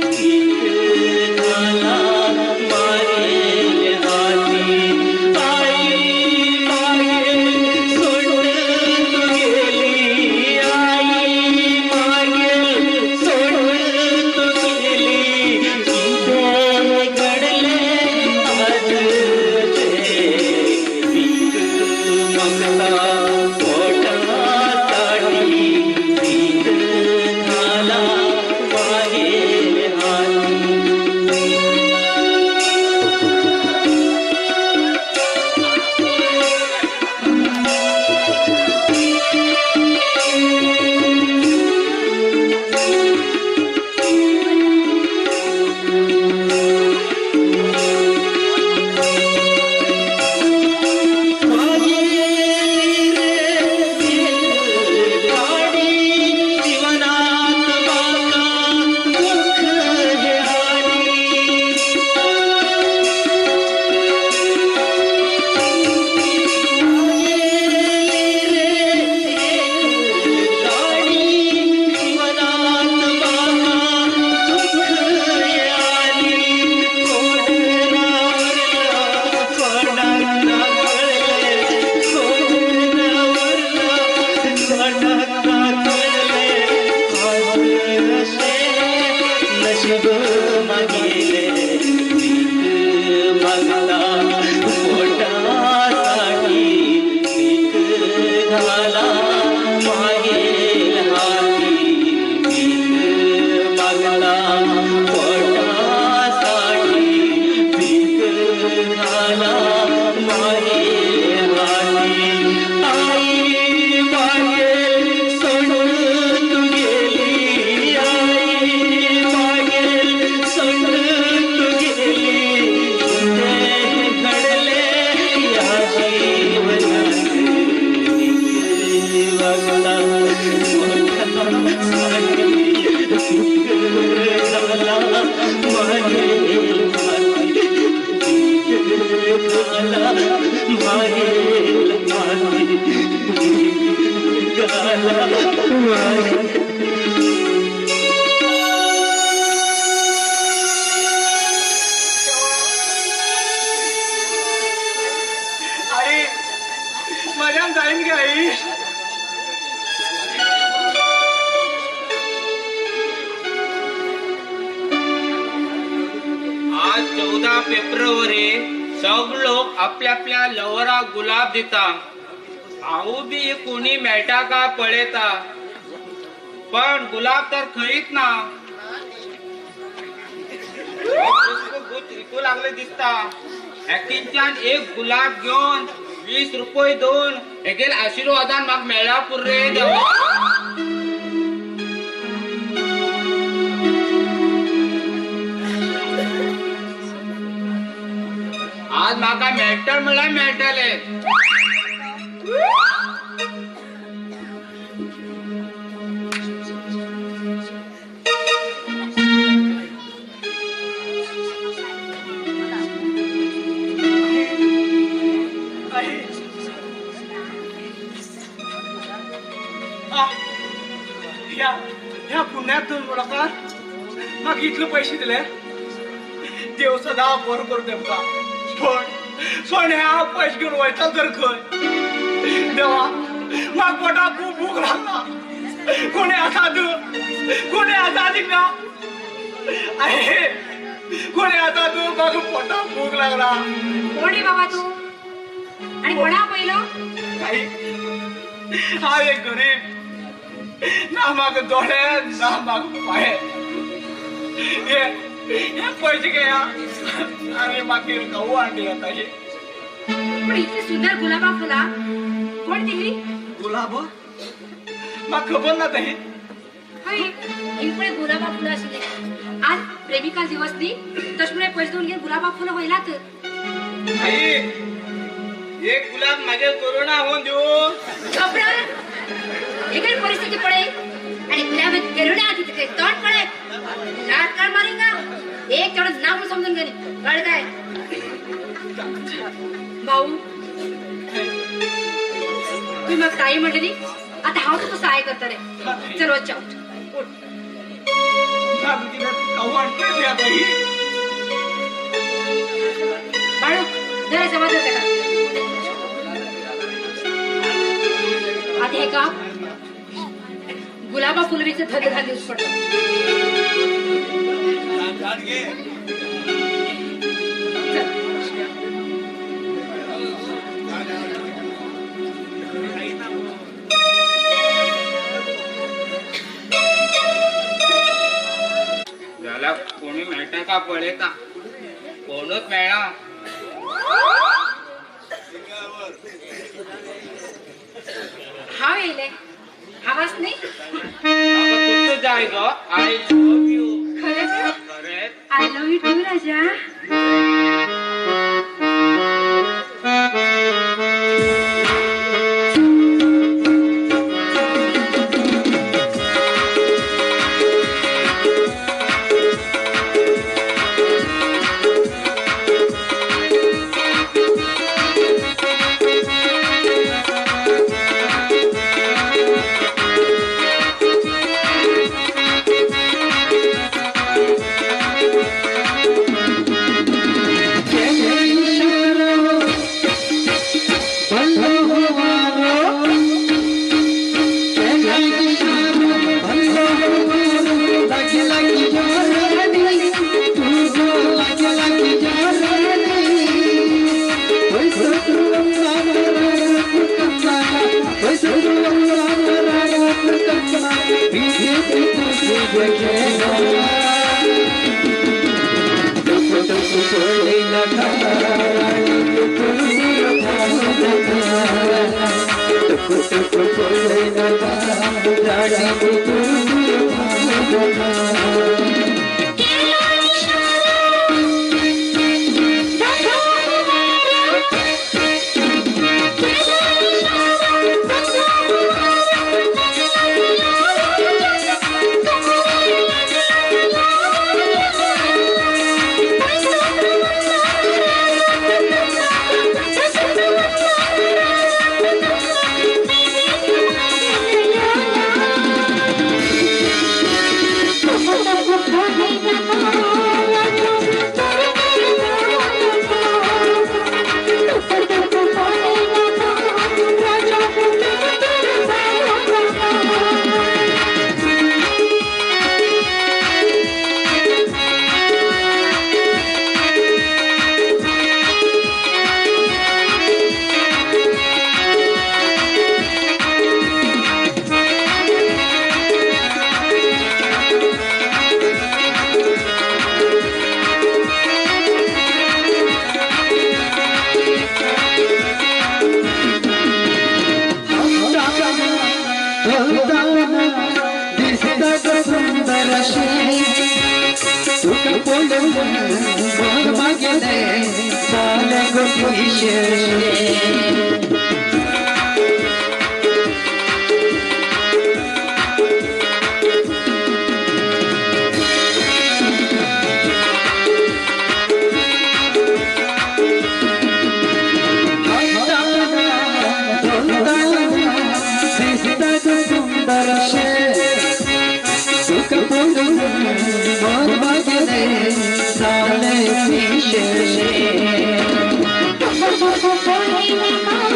Speaker 7: भीक घाला मागेल हाती. आई मागेल सोडून तू गेली, आई मागेल सोडून तू गेली. कितें घडलें आज अशें, भीक मागता पोटासाठी भीक घाला मागेल हाती. मागेली रे गाडी जीवनात माका दुःख हे हाडी. मागेली रे गाडी जीवनात माका दुःख हे आली. कोण ना उरला कोणाक ना कळलें, कोण ना उरला कोणाक ना कळलें. आज अशें नशीब मागेलें, भीक मागता पोटासाठी भीक घाला मागेल हाती. भीक मागता पोटासाठी भीक घाला मागेल हाती. आई मागेल सोडून तू गेली, आई मागेल सोडून तू गेली. कितें घडलें ह्या जीवनात, भीक मागता पोटासाठी भीक घाला मागेल हाती. भीक घाला मागेल हाती. भीक घाला मागेल.
Speaker 4: आई माझ्यान जाईन गे आई.
Speaker 9: आज 14 फेब्रुवारी सग लोक आपल्या आपल्या लवराक गुलाब दिता. हांव बी कोणी मेळटा का पळयता, पण गुलाब तर खंयच ना. विकू लागले दिसता. हेकिंच्यान एक गुलाब घेवन 20 रुपये दोन हेगेल आशीर्वादान म्हाका मेळ्ळा पुर्रे देवा. आज म्हाका मेळटले म्हणल्यार मेळटले.
Speaker 4: आई ह्या ह्या पुण्यातून मुलाकार म्हाका इतले पैसे दिले. देव सदा बरो करूं तेमकां. पण पण ह्या पैसे घेवन वयता तर खंय देवा. म्हाका पोटाक खूब भूक लागला. कोणी आसा तूं, कोणी आसा थिंगा? आई कोणी आसा तूं, म्हाका पोटाक भूक लागला.
Speaker 1: कोण रे बाबा तू आणि कोणा पहिलो?
Speaker 4: आई हांव एक गरीब, ना म्हाका दोळे ना म्हाका पांय. हे हे पैसे घे आनी मागीर गहू हाडली आता हे.
Speaker 1: पण इतली सुंदर गुलाबा फुला कोण दिली?
Speaker 4: गुलाब म्हाका खबर ना ताई.
Speaker 1: हय हिंपळे गुलाबा फुलं आशिल्ले. आज प्रेमिका दिवस न्ही, तशें म्हळ्यार पैसे दिवन घेवन गुलाबा फुलां व्हयलात.
Speaker 9: आई एक गुलाब माझे कोरोना होऊन देऊ.
Speaker 1: घबरा हे परिस्थिती पळे आणि गुलाब करुणा तिथे तोंड पळे लाट काढ मारेंगा. एक तेवढंच नाव म्हणून समजून घेणे कळ काय भाऊ. तुम्ही मग ताई म्हटली आता हांव तुका सहाय करतले. चल वच्चा उठ उठ. बाळू जरा समजलं का? आता हे का गुलाबा फुलवीचं धंद घाल दिवस पडलं.
Speaker 9: झाला कोणी मेळटा का पळयता कोणूच मेळना.
Speaker 1: हांव येयलें आवाज न्ही
Speaker 9: तुमचं जाय गो. I love you.
Speaker 1: खरेंच?
Speaker 9: खरेंच.
Speaker 1: I love you too Raja.
Speaker 7: Thank you.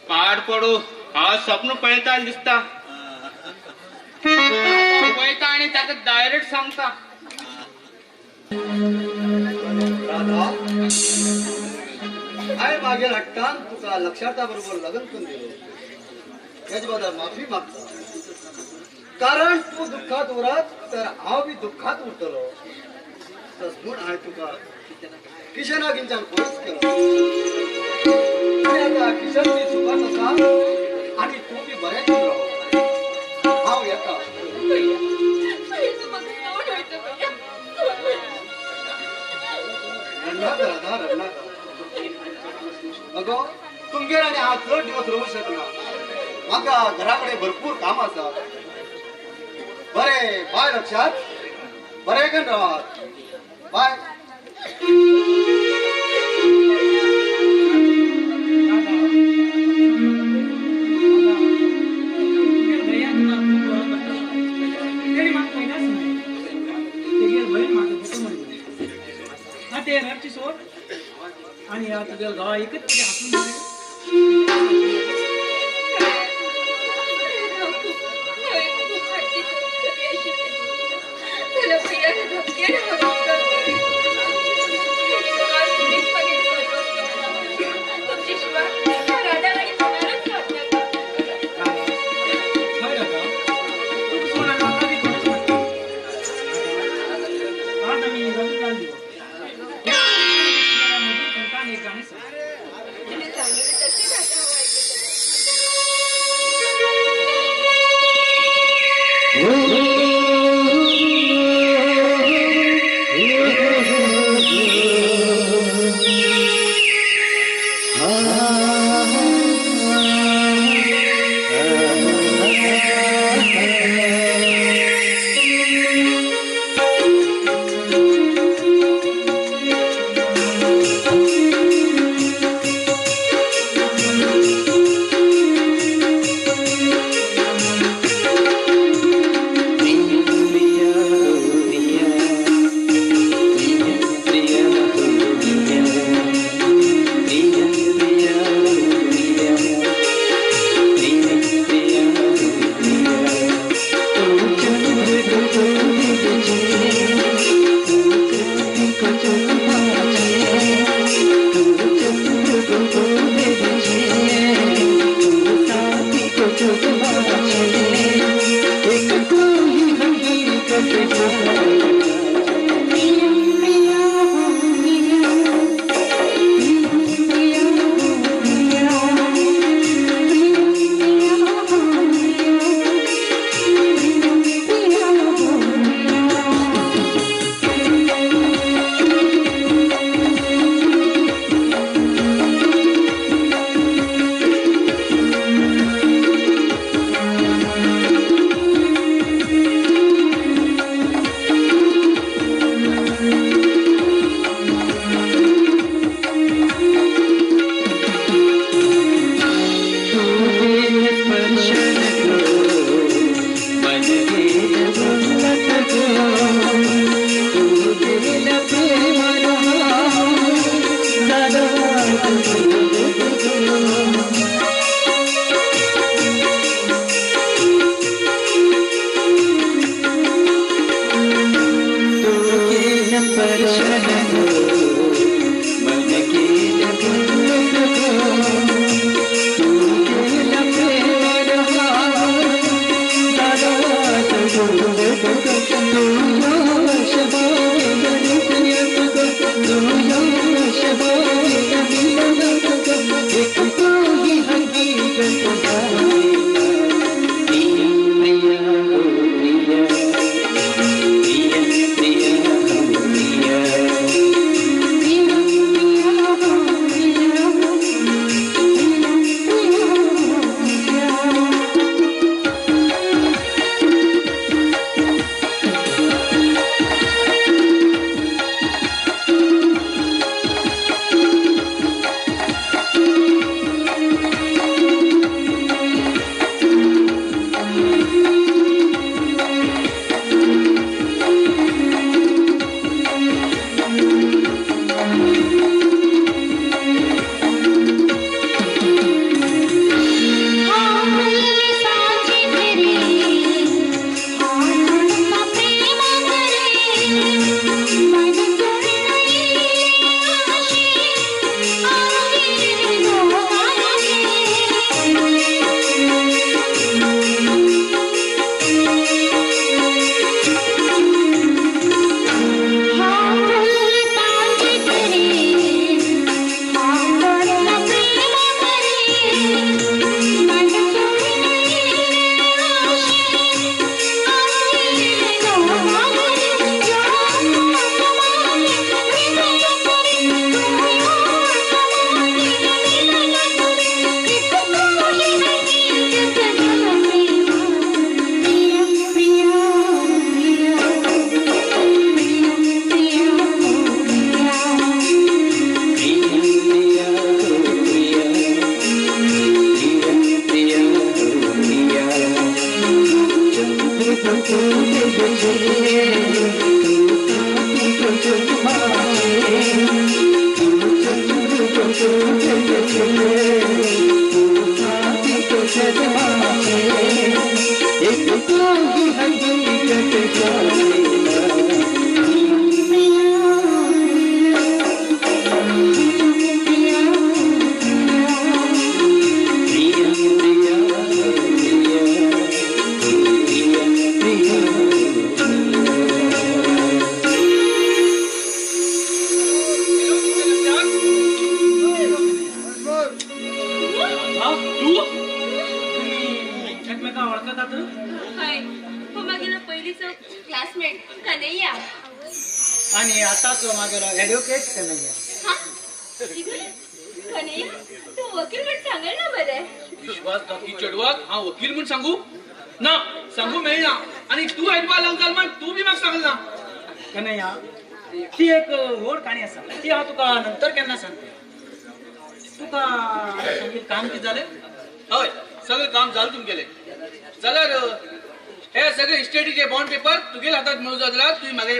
Speaker 9: पाड पडू हा स्वप्न पळयता दिसता पळयता आनी ताका डायरेक्ट सांगता.
Speaker 3: राधा हांवें मागीर हट्टान तुका लक्षार्था बरोबर लग्न करून दिलो तेजे बद्दल माफी मागता, कारण तूं दुःखात उरत तर हांव बी दुःखात उरतलो. तस म्हूण हांवें तुका किशनाक हिंच्यान पयस केलो. आतां किशन बी सुखात आसा आनी तूं बी बरें राव. हांव येता. रडनाका राधा, रडनाका. अगो तुमगेर आनी हांव चड दिवस रावूंक शकना, म्हाका घरा कडेन भरपूर काम आसा. बरें बाय लक्षात, बरें करून रावात, बाय.
Speaker 2: ते रडची सोड आणि तुझ्या गावा एकच तरी हासून
Speaker 7: Oh,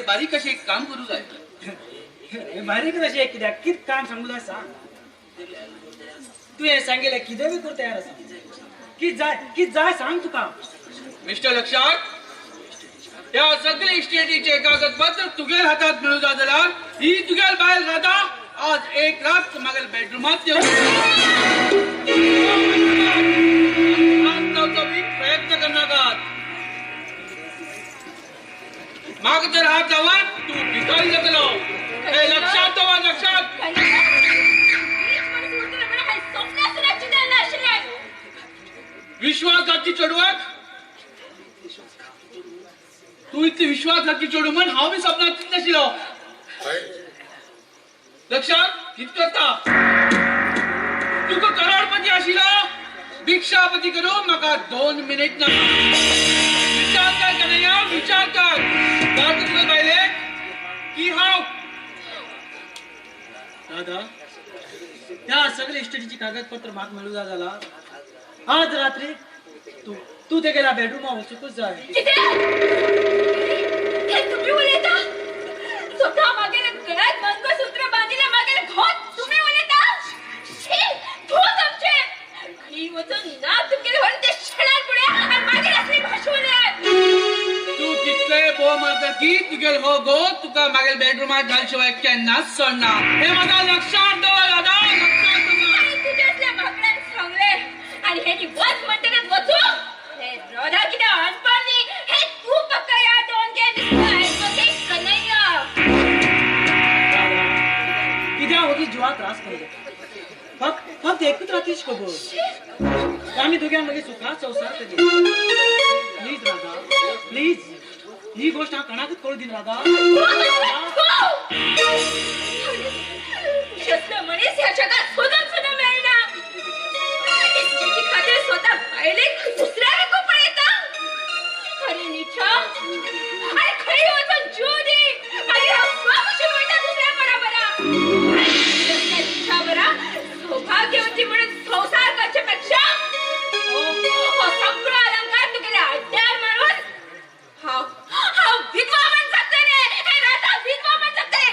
Speaker 6: बारीक अशें एक काम करूं जाय.
Speaker 2: बारीक अशें कित्याक कितें काम सांगू जाय सांग. तुवें सांगिल्लें कितें बी करूं तयार आसा. कितें जाय कितें जाय सांग तुका.
Speaker 6: मिस्टर लक्षात, ह्या सगळे इस्टेटीचे कागदपत्र तुगेल हातात मेळूं जाय जाल्यार ही तुगेल बायल राधा आज एक रात मागेल बेडरुमांत येवन प्रयत्न करनाकात. माग जर हात लावत तू भिकारी जातलो. हे लक्षात दवर, लक्षात. विश्वासघाती चेडवाक तू इतली विश्वासघाती चेडूं म्हण हांव बी सपनांत चिंतनाशिल्लो. लक्षात कित करता तुका करोडपती आशिल्लो भिक्षापती करूं म्हाका 2 मिनीट नाका. विचार कर कन्हैया, विचार कर. तुका बायले की हांव
Speaker 2: दादा त्या सगळे इस्टेटीची कागदपत्र म्हाका मेळूं जाय जाला आज रात्री तू तू तेगेल्या बेडरूमा वचूंकच जाय.
Speaker 5: कितें तुमी उलयता? स्वता मागेले गळ्यात मंगळसूत्र बांदिल्लें मागेले घोत तुमी उलयता?
Speaker 6: प्रेमात घालशिवाय केन्नाच सोडना हे म्हाका लक्षात दवर राधा, लक्षात दवर.
Speaker 5: तुज्या असल्या माकडान सांगले आणि हेनी वच म्हणटकच वचू हे राधा कितें अनपण न्ही हे तूं पक्का याद दवरून घे मिस्टर कन्हैया.
Speaker 2: कित्याक वगी जिवा त्रास करूं फक्त फक्त एकूच रातीच खबर आमी दोग्यां मागीर सुखात संवसार करी. प्लीज राधा प्लीज ही गोष्ट हांव कोणाकूच कळूं दिना राधा.
Speaker 5: असलो मनीस ह्या जगात सोदून सुद्दां मेळना. इश्टिणी खातीर स्वता बायलेक दुसऱ्या विकूंक पळयता. अरे निचा, अरे खंय वचून जीव दी, मागीर हांव स्वखुशीन वयता दुसऱ्या बराबरा. निचा बरा सौभाग्य घेवची म्हणून संवसार करचे पेक्षा हो सगळो अलंकार तुगेल्या अड्ड्यार मारून हांव हांव विधवा म्हण जगतलें. हे राधा विधवा म्हण जगतलें.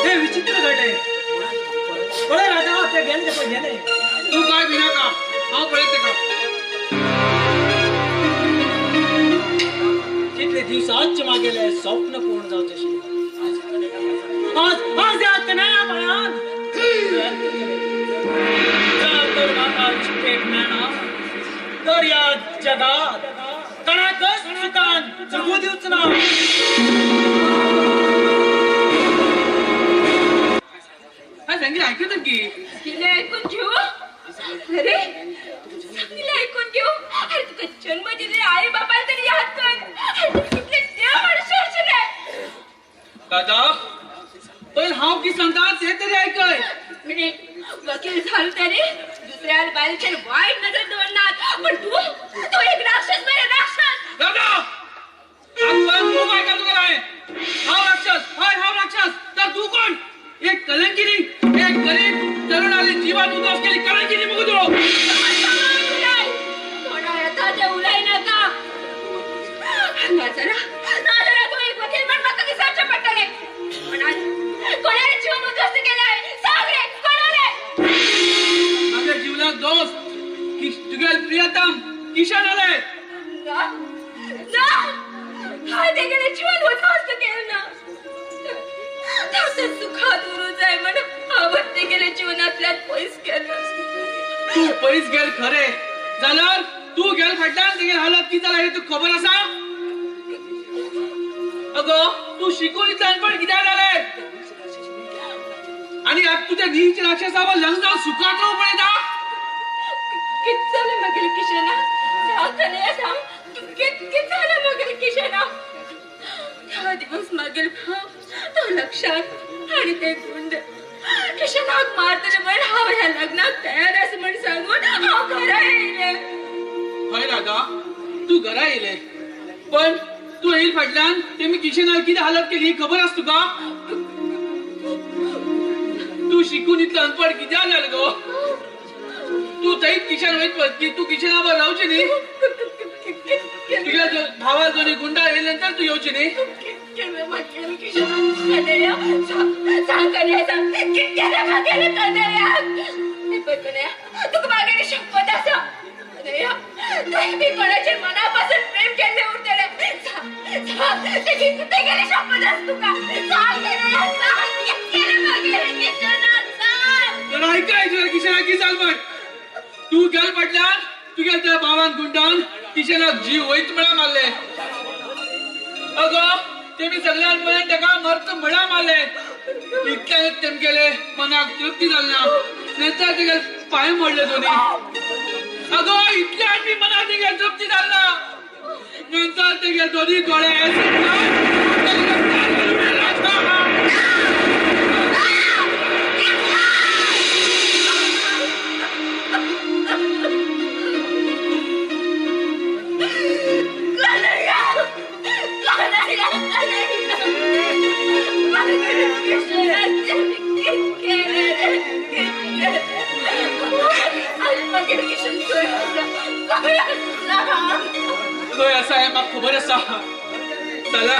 Speaker 2: हे विचित्र घडले. पळय राधा ते गेले ते पळय गेले.
Speaker 6: तू काय भिनाका, हांव पळयत तेका.
Speaker 2: कितले दिवसाच मागेले स्वप्न पूर्ण जावचें आशिल्लें. आज आज ह्या कन्हैया पांयान जर तर म्हाका भेट मेळना तर ह्या जगात कोणाकच सुखान जगू दिवच ना.
Speaker 6: हा सांगितलं ऐकत की
Speaker 5: कितें ऐकून घेऊ? अरे सांगितलं ऐकून घेऊ? अरे तुका जन्म दिले आई बापाला तरी याद कर. अरे तुम्ही कितले देव मनुष्य आशिल्ले.
Speaker 6: दादा पहिले हांव कितें सांगता ते तरी आयकय.
Speaker 5: म्हणजे वकील झालो तरी दुसऱ्या बायलेचेर वाईट नजर दवरनात, पण तूं तूं एक राक्षस मरे राक्षस.
Speaker 6: दादा खूब ऐका तुका हांवें. हांव राक्षस, हय हांव राक्षस. तर तूं कोण? एक कलंकिनी, एक गरीब तरुणाले जीवात उद्ध्वस्त केली कलंकिनी मुगो तूं.
Speaker 5: थोडा येता ते उलय नाका. नाजाल्यार नाजाल्यार तूं एक वकील म्हण म्हाका विसरचें पडटलें. कोणाले जीवन उद्ध्वस्त केलें सांग रे, कोणाले?
Speaker 6: म्हाज्या जीवनाक दोस्त तुगेल प्रियतम किशन आले.
Speaker 5: ना ना, हांवें तेगेलें जीवन उद्ध्वस्त केलें ना. ताचें सुखात उरूं जाय म्हण हांवें तेगेलें जिवनांतल्यान पयस केलें.
Speaker 6: तूं पयस गेल खरें, जाल्यार तूं गेल फाटल्यान तेगेल हालत कितें जाला हें तुका खबर आसा? अगो तूं शिकून इतलें अनपण कित्याक जालें? आनी आतां तुज्या नीच राक्षसा लग्न जावन सुखात रावूंक पळयता?
Speaker 5: कितें जालें मागीर किशना? सांग कन्हैया सांग, कितें जालें मागीर किशना? 10 दिवस मागीर भाव तो लक्षात आणि ते गुंड किशनाक मारतले म्हण हांव ह्या लग्नाक तयार आसा म्हण सांगून हांव घरा येयलें.
Speaker 6: हय राधा, तूं घरा येयलें, पण तूं येयल फाटल्यान तेमी किशनाक कितें हालत केली खबर आसा तुका? तूं शिकून इतलें अनपड कित्याक जालें गो? तूं थंयच किशन वयत की तूं किशना बरोबर रावचें न्ही? तुज्या भावाक दोनी गुंडा येयले नंतर तूं येवची न्ही?
Speaker 5: सांग कन्हैया सांग, कितें केलें मागेलें कन्हैया? कन्हैया तुका मागेली शपथ आसा कन्हैया, तुवें बी कोणाचेर मना पासून प्रेम केल्लें उरतलें. सांग तेगेली शपथ आसा तुका. सांग कन्हैया सांग, कितें केलें मागेलें किशनाक? सांग.
Speaker 6: तर आयकय तुज्या किशनाक कितें जालें म्हण. तूं गेल फाटल्यान तुगेल्या त्या भावान गुंडान किशनाक जीव वयत म्हळ्यार मारले. अगो तेमी सगळ्यान मेळून तेका मर्त म्हळ्यार मारले. इतल्यानच तेमगेले मनाक तृप्ती जाली ना. नंतर तेगे पांय मोडले दोनी. अगो इतल्यान बी मनाक तेगे तृप्ती जाली ना. नंतर तेगे दोनी दोळे खंय आसा हें म्हाका खबर आसा. चला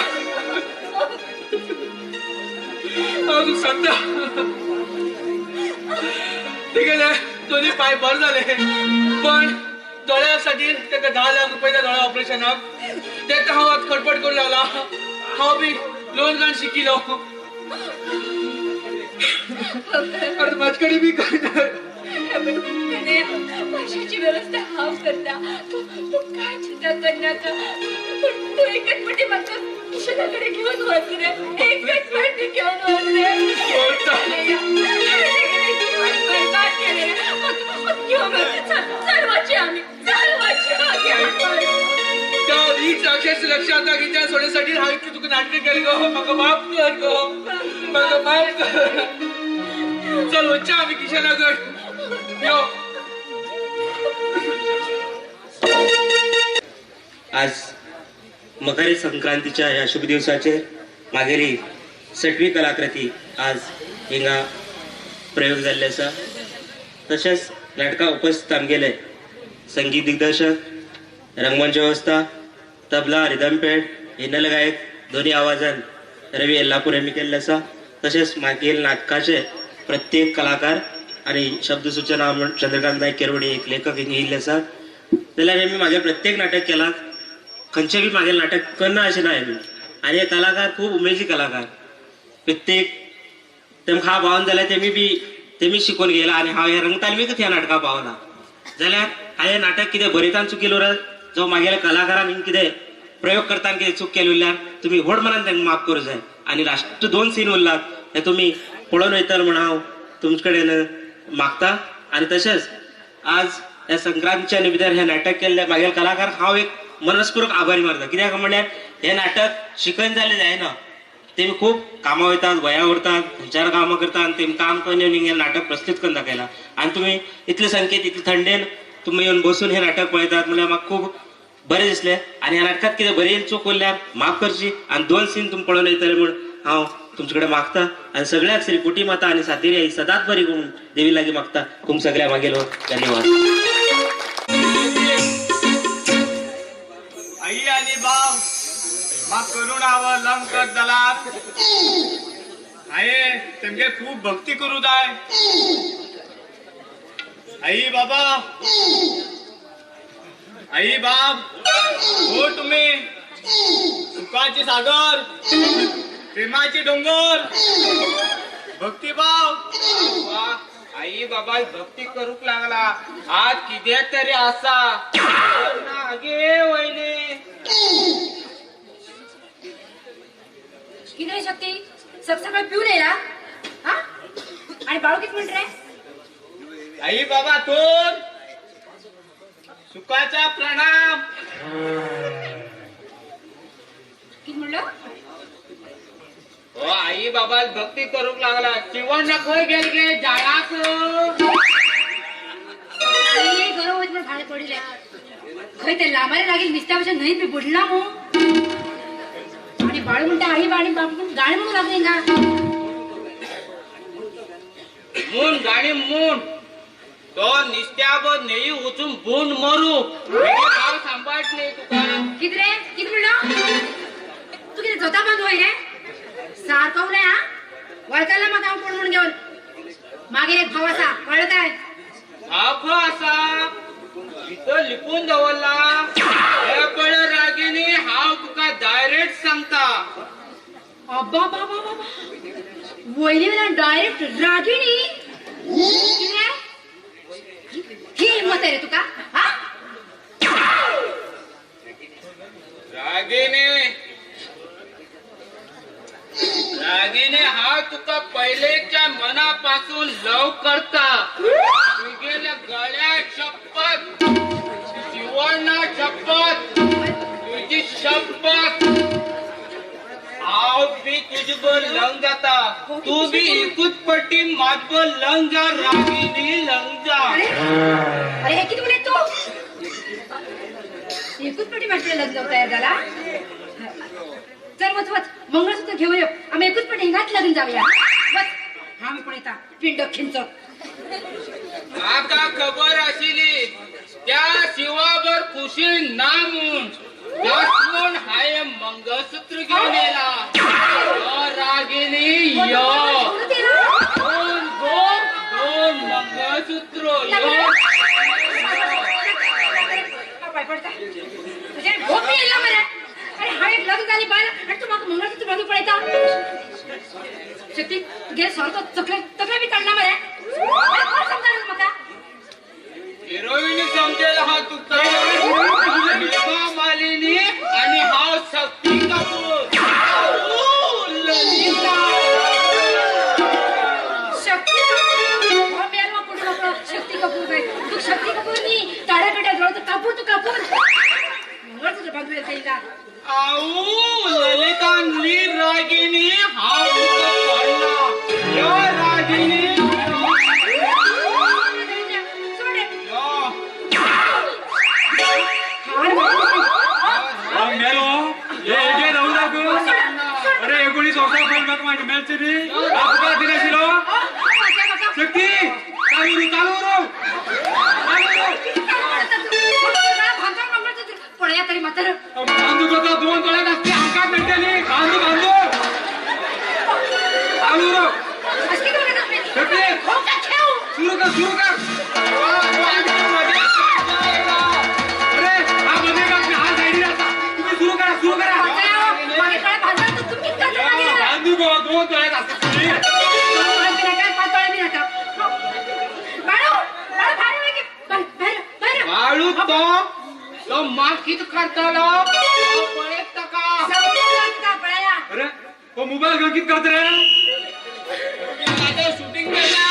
Speaker 6: हांव तुका सांगता. तेगेले दोन्ही पाय बर झाले पण डोळ्यासाठी ताका 10 लाख रुपयाच्या डोळ्या ऑपरेशनाक तेका हांव आज खटपट करूंक लागला. हांव बी लोन घालून शिकिलो. आतां म्हाजे कडेन बी कांय ना.
Speaker 5: पैशाची व्यवस्था हांव करता. तूं तूं काय चिंता करनाका. तूं एकच पटी म्हाका किशना कडेन घेवन वच रे. एकच पटी घेवन वच रे. बरबाद केलें रे. घेवन वच. चल वचया आमी. चल वचया.
Speaker 6: त्या हीच राक्षस लक्षात घेतल्या सोडण्यासाठी हांव इतली तुका नाटकां केली गो. म्हाका माफ कर गो. म्हाका माफ कर. चल वचया आमी किशना कडेन. यो.
Speaker 7: आज मकर संक्रांतीच्या ह्या शुभ दिवसाचेर मागेली सटवी कलाकृती आज हिंगा प्रयोग जाल्ले आसा. तशेंच नाटका उपस्थित आमगेले संगीत दिग्दर्शक, रंगमंच व्यवस्था, तबला, रिदमपेड, हिनल गायक दोन्ही आवाजान रवी येल्लापूर यांनी केल्ले आसा. तशेंच मागील नाटकाचे प्रत्येक कलाकार आणि शब्दसूचना म्हण चंद्रकांत नायक केरवडी एक लेखक हिंगा येयल्ले आसा. जाल्यार आमी मागीर प्रत्येक नाटक केला खंयचें बी मागीर नाटक करना अशें ना आमी. आनी हे कलाकार खूब उमेदी कलाकार. प्रत्येक तेमकां हांव पावना जाल्यार तेमी बी तेमी शिकोवन गेला आनी हांव ह्या रंगतालमीकच ह्या नाटकाक पावला. जाल्यार हांवें नाटक कितें बरयतान चुकी उरत जो मागेल्या कलाकारान कितें प्रयोग करताना कितें चूक केली उरल्यार तुमी व्हड मनान तांकां माफ करूं जाय. आनी लास्ट 2 सीन उरलात हे तुमी पळोवन वयतले म्हण हांव तुमचे कडेन मागता. आनी तशेंच आज ह्या संक्रांतीच्या निमित्तान हें नाटक केल्लें मागेल कलाकार हांव एक मनस्पूर्वक आभारी मानता. कित्याक म्हणल्यार हें नाटक शिकन जालें जायना. तेमी खूब कामां वयतात, गोंया उरतात, खंयच्यार कामां करतात आनी तेमी काम करून येवन हें नाटक प्रस्तुत करून दाखयलां. आनी तुमी इतले संकेत इतले थंडेन तुमी येवन बसून हें नाटक पळयतात म्हणल्यार म्हाका खूब बरें दिसलें. आनी ह्या नाटकांत कितें बरी चूक उरल्यार माफ करची आनी 2 सीन तुमी पळोवन येतले म्हूण हांव तुमचे कडेन मागता. आनी सगळ्याक श्री कोटी माता आनी सातेरी आई सदांच बरी करूं देवी लागीं मागता. खूब सगळ्या मागेलो धन्यवाद.
Speaker 9: आई आणि बाप म्हाका करुणा व लंग कर जालात. आये तेमगे खूब भक्ती करू जाय. आई बाबा, आई बाप, हो तुम्ही सुखाचे सागर, प्रेमाचे डोंगर, भक्तिभाव. आई बाबा भक्ती करूक लागला. आज कितें तरी आसा. आगे वयले
Speaker 1: कितें शक्ती सगळं पिऊन येला हा. आणि बाळू किती म्हणत रे?
Speaker 9: आई बाबा थोर सुखाचा प्रणाम.
Speaker 1: किती म्हणलं?
Speaker 9: हो आई बाबा भक्ती करूक लागला. चिवण खंय गेल गे जाळाक.
Speaker 1: गरम होत म्हणून भायर पडिल्ले खंय ते लांबारे लागील नुस्त्या भशेन न्हंयत बी बुडना मू. आणि बाळू म्हणटा आई बाणी बाप गाणी म्हणून लागली ना.
Speaker 9: म्हूण गाणी म्हूण तो नुस्त्याबर न्हंयी वचून बूंड मरू. हांव सांबाळट न्ही तुका.
Speaker 1: कितें रे? कितें म्हणलो तूं? कितें जोता बांद वय रे? सारको उलय हा. वळखला म्हाका हांव कोण म्हणून घेवन. मागीर एक भाव आसा कळ्ळें काय?
Speaker 9: भाव खंय आसा? भितर लिपून दवरला. हे पळय रागिनी, हांव तुका डायरेक्ट सांगता.
Speaker 1: अब्बा बाबा बाबा, वयली वेल्यान डायरेक्ट रागिणी. कितें ही हिम्मत आहे रे तुका? हा
Speaker 9: रागिणी, रागिणी, हांव तुका पयलेच्या मनापासून लव करता. तुगेल्या गळ्या शपथ, शिवणा शपथ, तुजी शपथ. हांव बी तुजे लंग जाता. तूं बी एकूच पट्टी म्हाजबर लंग जा रागिणी, लंग जा.
Speaker 1: अरे हे कितें उलयता तूं? एकूच पट्टी म्हाजे कडेन लग्न जावंक तयार जाला? चल वच वच, मंगळसूत्र घेऊन यो. आमी एकूच पट्टी हिंगाच लग्न जावया. वच. आमी पळयता पिंड खिंचो.
Speaker 9: म्हाका खबर आशिल्ली त्या शिवाबर खुशी ना म्हूण. म्हूण हांवें मंगळसूत्र घेवन येयला. रागिणी यो. 2 गोप 2 मंगळसूत्र.
Speaker 1: सोरो तकले तकले बी काडला मरे. कोण समजाल म्हाका?
Speaker 9: हिरोईन समजेल हा तुका. हेमा मालिनी आणि हाव शक्ती कपूर. ललिता
Speaker 1: शक्ती कपूर मेलवा कुठं बापडो. शक्ती कपूर काय तू? शक्ती कपूर नी ताड्याकडे जवळ कापूर तू कापूर मंगळसूत्र बाजू येईल.
Speaker 9: आऊ ललिता नी रागिनी हाव तुका पडला यो रागिनी.
Speaker 8: मेलो हे राहू दाखव. अरे 19 वर्सां पयलीं म्हाका म्हाजी मेळची न्ही. तुका दिनाशिल्लो शक्ती. चालू चालू
Speaker 1: पळया तरी मात्र
Speaker 8: बांधू करता दोन तोळ्यात असते हांकाच मेळटली. बांधू बांधू चालू रो. शक्ती सुरू कर सुरू कर. अरे हा मध्ये हा सायडीन आसा. तुम्ही सुरू करा सुरू करा. बांधू गो दोन तोळ्यात असते.
Speaker 9: बाळू तो तो माकीत करतलो पळयत ताका.
Speaker 8: अरे तो मोबायल घेवन कितें करता रे?
Speaker 9: आतां शुटींग केला.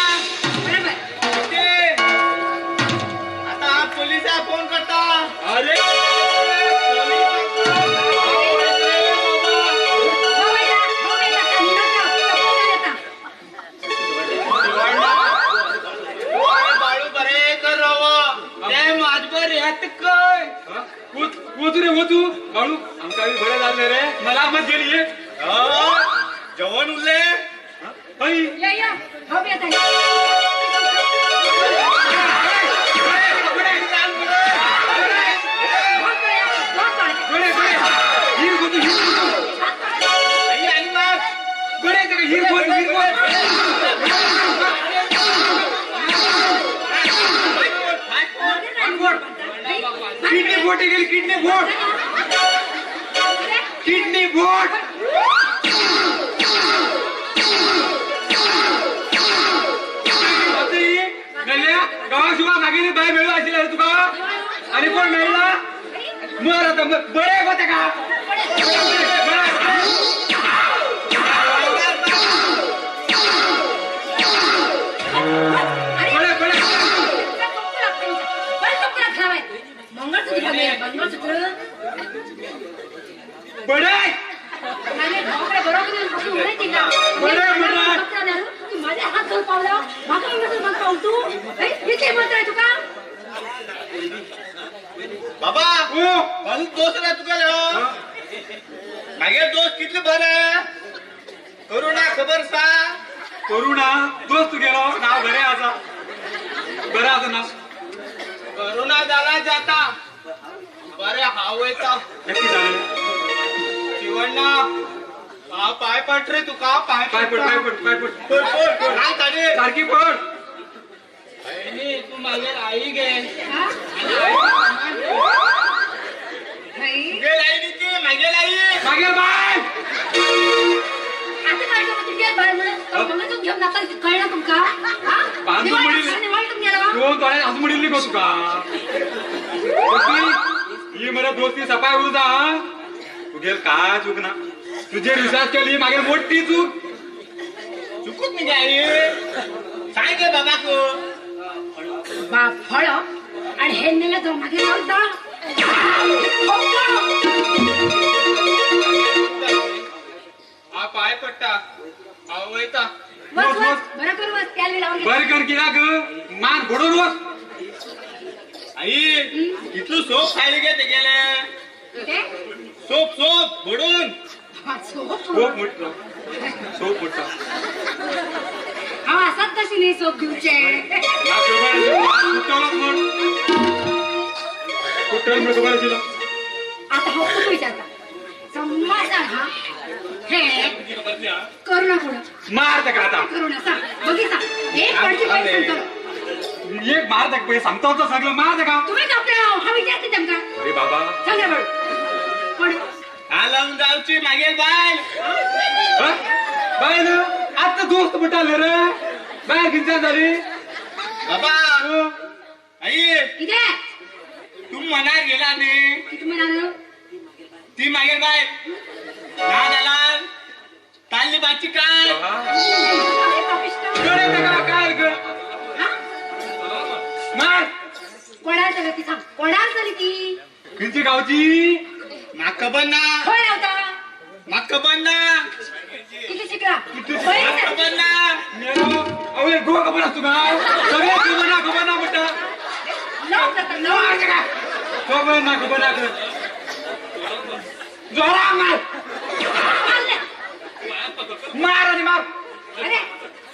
Speaker 9: आता पोलिसाक फोन करता. अरे बाळू बरे कर राव ते माझबर येत काय.
Speaker 8: वचू रे वचू बाळू. आमकां बी बरें जाल्लें रे. मला मत गेली एक
Speaker 3: जेवण उरले.
Speaker 8: किडनी बोट गेली. किडनी बोट किडनी बोट. गावा मागेली बाय मेळू आशिल्ले रे तुका. आनी कोण मेळ्ळा? मर आता बरें गो तेका.
Speaker 1: मंगळसूत्र
Speaker 8: बडे
Speaker 1: माझ्या हात धरून पावला म्हाका मंगळसूत्र म्हाका पावल तू इतले मत रे तुका.
Speaker 3: बाबा दोष रे तुका. मागे दोष कितले बरे करुणा खबर सा.
Speaker 8: करुणा दोष तुगेलो नाव बरें आसा. बरें आसा नाव
Speaker 9: करुणा जाला जाता बरे हांव वयता. शिवण्णा हांव पांय पड रे तुका. पांय
Speaker 8: पांय पड पांय पड पांय पड सारकी पड.
Speaker 9: तूं मागीर आई गे.
Speaker 3: तुगेल आई न्ही ती मागेल आई.
Speaker 8: मागेल बाय.
Speaker 1: आतां कळटा तुगेल बाय म्हणून मंगळसूत्र घेवन नाका कळना तुमकां.
Speaker 8: दोन तोळ्यात आजून म्हणिल्ली गो तुका. ही मरे दोस्ती सपाय उरू जा. तुगेल काय चूक ना. तुजेर विश्वास केली मागीर मोठी चूक.
Speaker 3: चुकूच न्ही गे आई. सांग गे बाबाक.
Speaker 1: बाप फळ आणि हे नेलं तो मागीर वळता.
Speaker 9: हा पाय पडटा हांव वयता.
Speaker 1: वच वच बरं कर वच त्याला लावून
Speaker 8: बरं कर कित्याक मान घडोवन वच.
Speaker 3: आई इतलो सोप खायले गे तेगेले. सोप सोप घडून
Speaker 8: सोप म्हटलो सोप म्हटलो.
Speaker 1: हांव आसात तशी न्ही सोप दिवचे.
Speaker 8: म्हण कुठं म्हण खबर आशिल्लो.
Speaker 1: आतां हांव तुका विचारता समज हा हे करुणा कोण?
Speaker 8: मार ताका आतां.
Speaker 1: करुणा सांग बघी सांग एक पडची पयलीं सांगतलो.
Speaker 8: एक मार ताका पळय सांगता तो सगळं. मार ताका.
Speaker 1: तुमी कापले हांव विचारता तेमकां.
Speaker 8: अरे बाबा
Speaker 1: सांग रे बाळू कोण?
Speaker 3: हा लावून जावची मागेल बायल.
Speaker 8: बायल आत आतां दोस्त म्हणटाले रे बाय कितें जाली
Speaker 9: बाबा आई
Speaker 1: कितें
Speaker 9: तूं मनार गेला न्ही
Speaker 1: कितें म्हणाल
Speaker 9: ती मागीर बाय ना जाल्यार ताल्ली बाची काय
Speaker 8: काय ग मार
Speaker 1: कोणाला झाली ती सांग कोणाला झाली ती
Speaker 8: खंयची गावची
Speaker 9: म्हाका खबर ना
Speaker 1: खंय रावता
Speaker 9: म्हाका खबर ना
Speaker 1: किती शिकला
Speaker 9: म्हाका खबर ना
Speaker 8: मेलो अवे गो खबर आसा तुका सगळें खबर ना खबर ना म्हणटा खबर ना खबर ना जोरा मार मार आणि मार
Speaker 1: अरे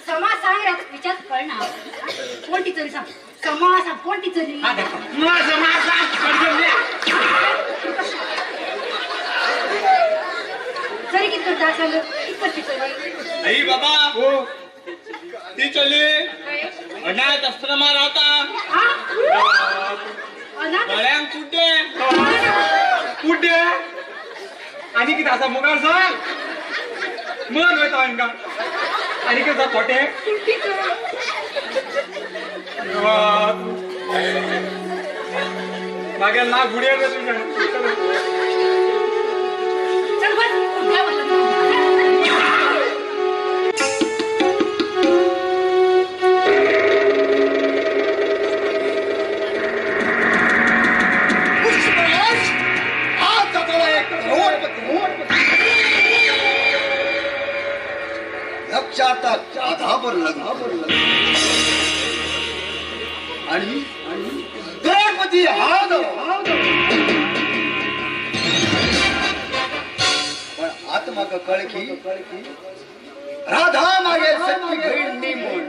Speaker 1: समा सांग रे विचार कळना कोण टीचरी सांग समा सांग कोण टीचरी
Speaker 8: मार सांग
Speaker 1: चली कित करता सांग कित करती चली
Speaker 9: आई बाबा
Speaker 8: हो
Speaker 9: ती चली अनाथ आश्रमा रावता गळ्यांक कुड्डे
Speaker 8: कुड्डे आनी कितें आसा मुखार सांग मन वयता हांकां आनी कितें आसा खोटे मागीर ना गुडयेर रे तुज्या
Speaker 1: चल बस
Speaker 3: लक्षात आधावर लग्न आणि करोडपती हा पण आत माका कळ की राधा मागे सख्खी बहीण नी म्हूण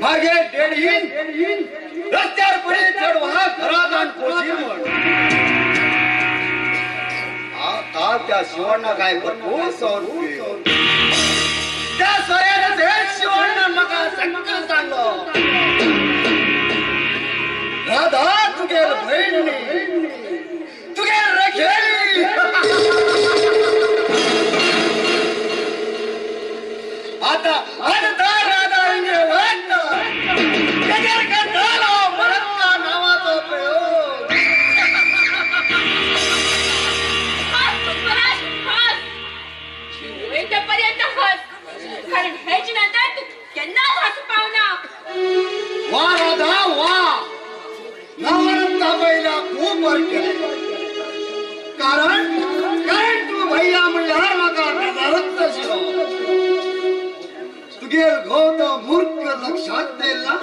Speaker 3: मागे डेडहीन रस्त्यार पडे चेडवा घरात आण पोशी म्हूण काल त्या शिवण्णा काय भरपूर 100 रुपये त्या सोऱ्यानं हे शिवण्णा म्हाका सगळं सांगलो राधा तुगेल बहीण तुगेल रखेली आता आता राधा हिंगे वाटलं तेजेर करतालो मरत्ता नावाचो प्रयोग
Speaker 5: पर्यंत हस कारण हेच नंतर तू केन्नाच हसू पावना.
Speaker 3: वा राधा वा नवरत्ता बैला खूप वर केले कारण कारण तू भैया म्हणल्यार म्हाका नजरत आशिल्लो तुगेल घोव तो मूर्ख लक्षात येयल ना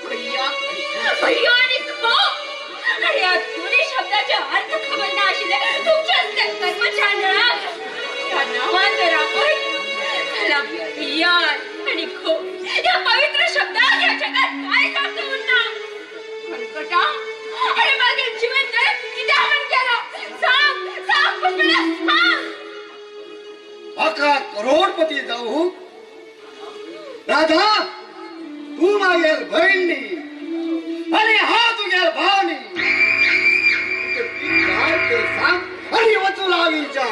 Speaker 5: भैया भैया आणि घोव आणि ह्या दोन्ही शब्दाचे अर्थ खबर ना आशिल्ले तुमच्या कर्मचाऱ्यांक ह्या नावान तर आपण त्याला भैया आणि घोव या पवित्र शब्दात या जगात काय जास्त उरना मरकटा आणि मागील जीवन तर कित्याक म्हण केलो सांग सांग पुष्पला सांग.
Speaker 3: म्हाका करोडपती जाऊ राधा तू मागेल बहीण न्ही आनी हांव तुगेल भाव न्ही काय ते सांग आनी वचू लागींच्या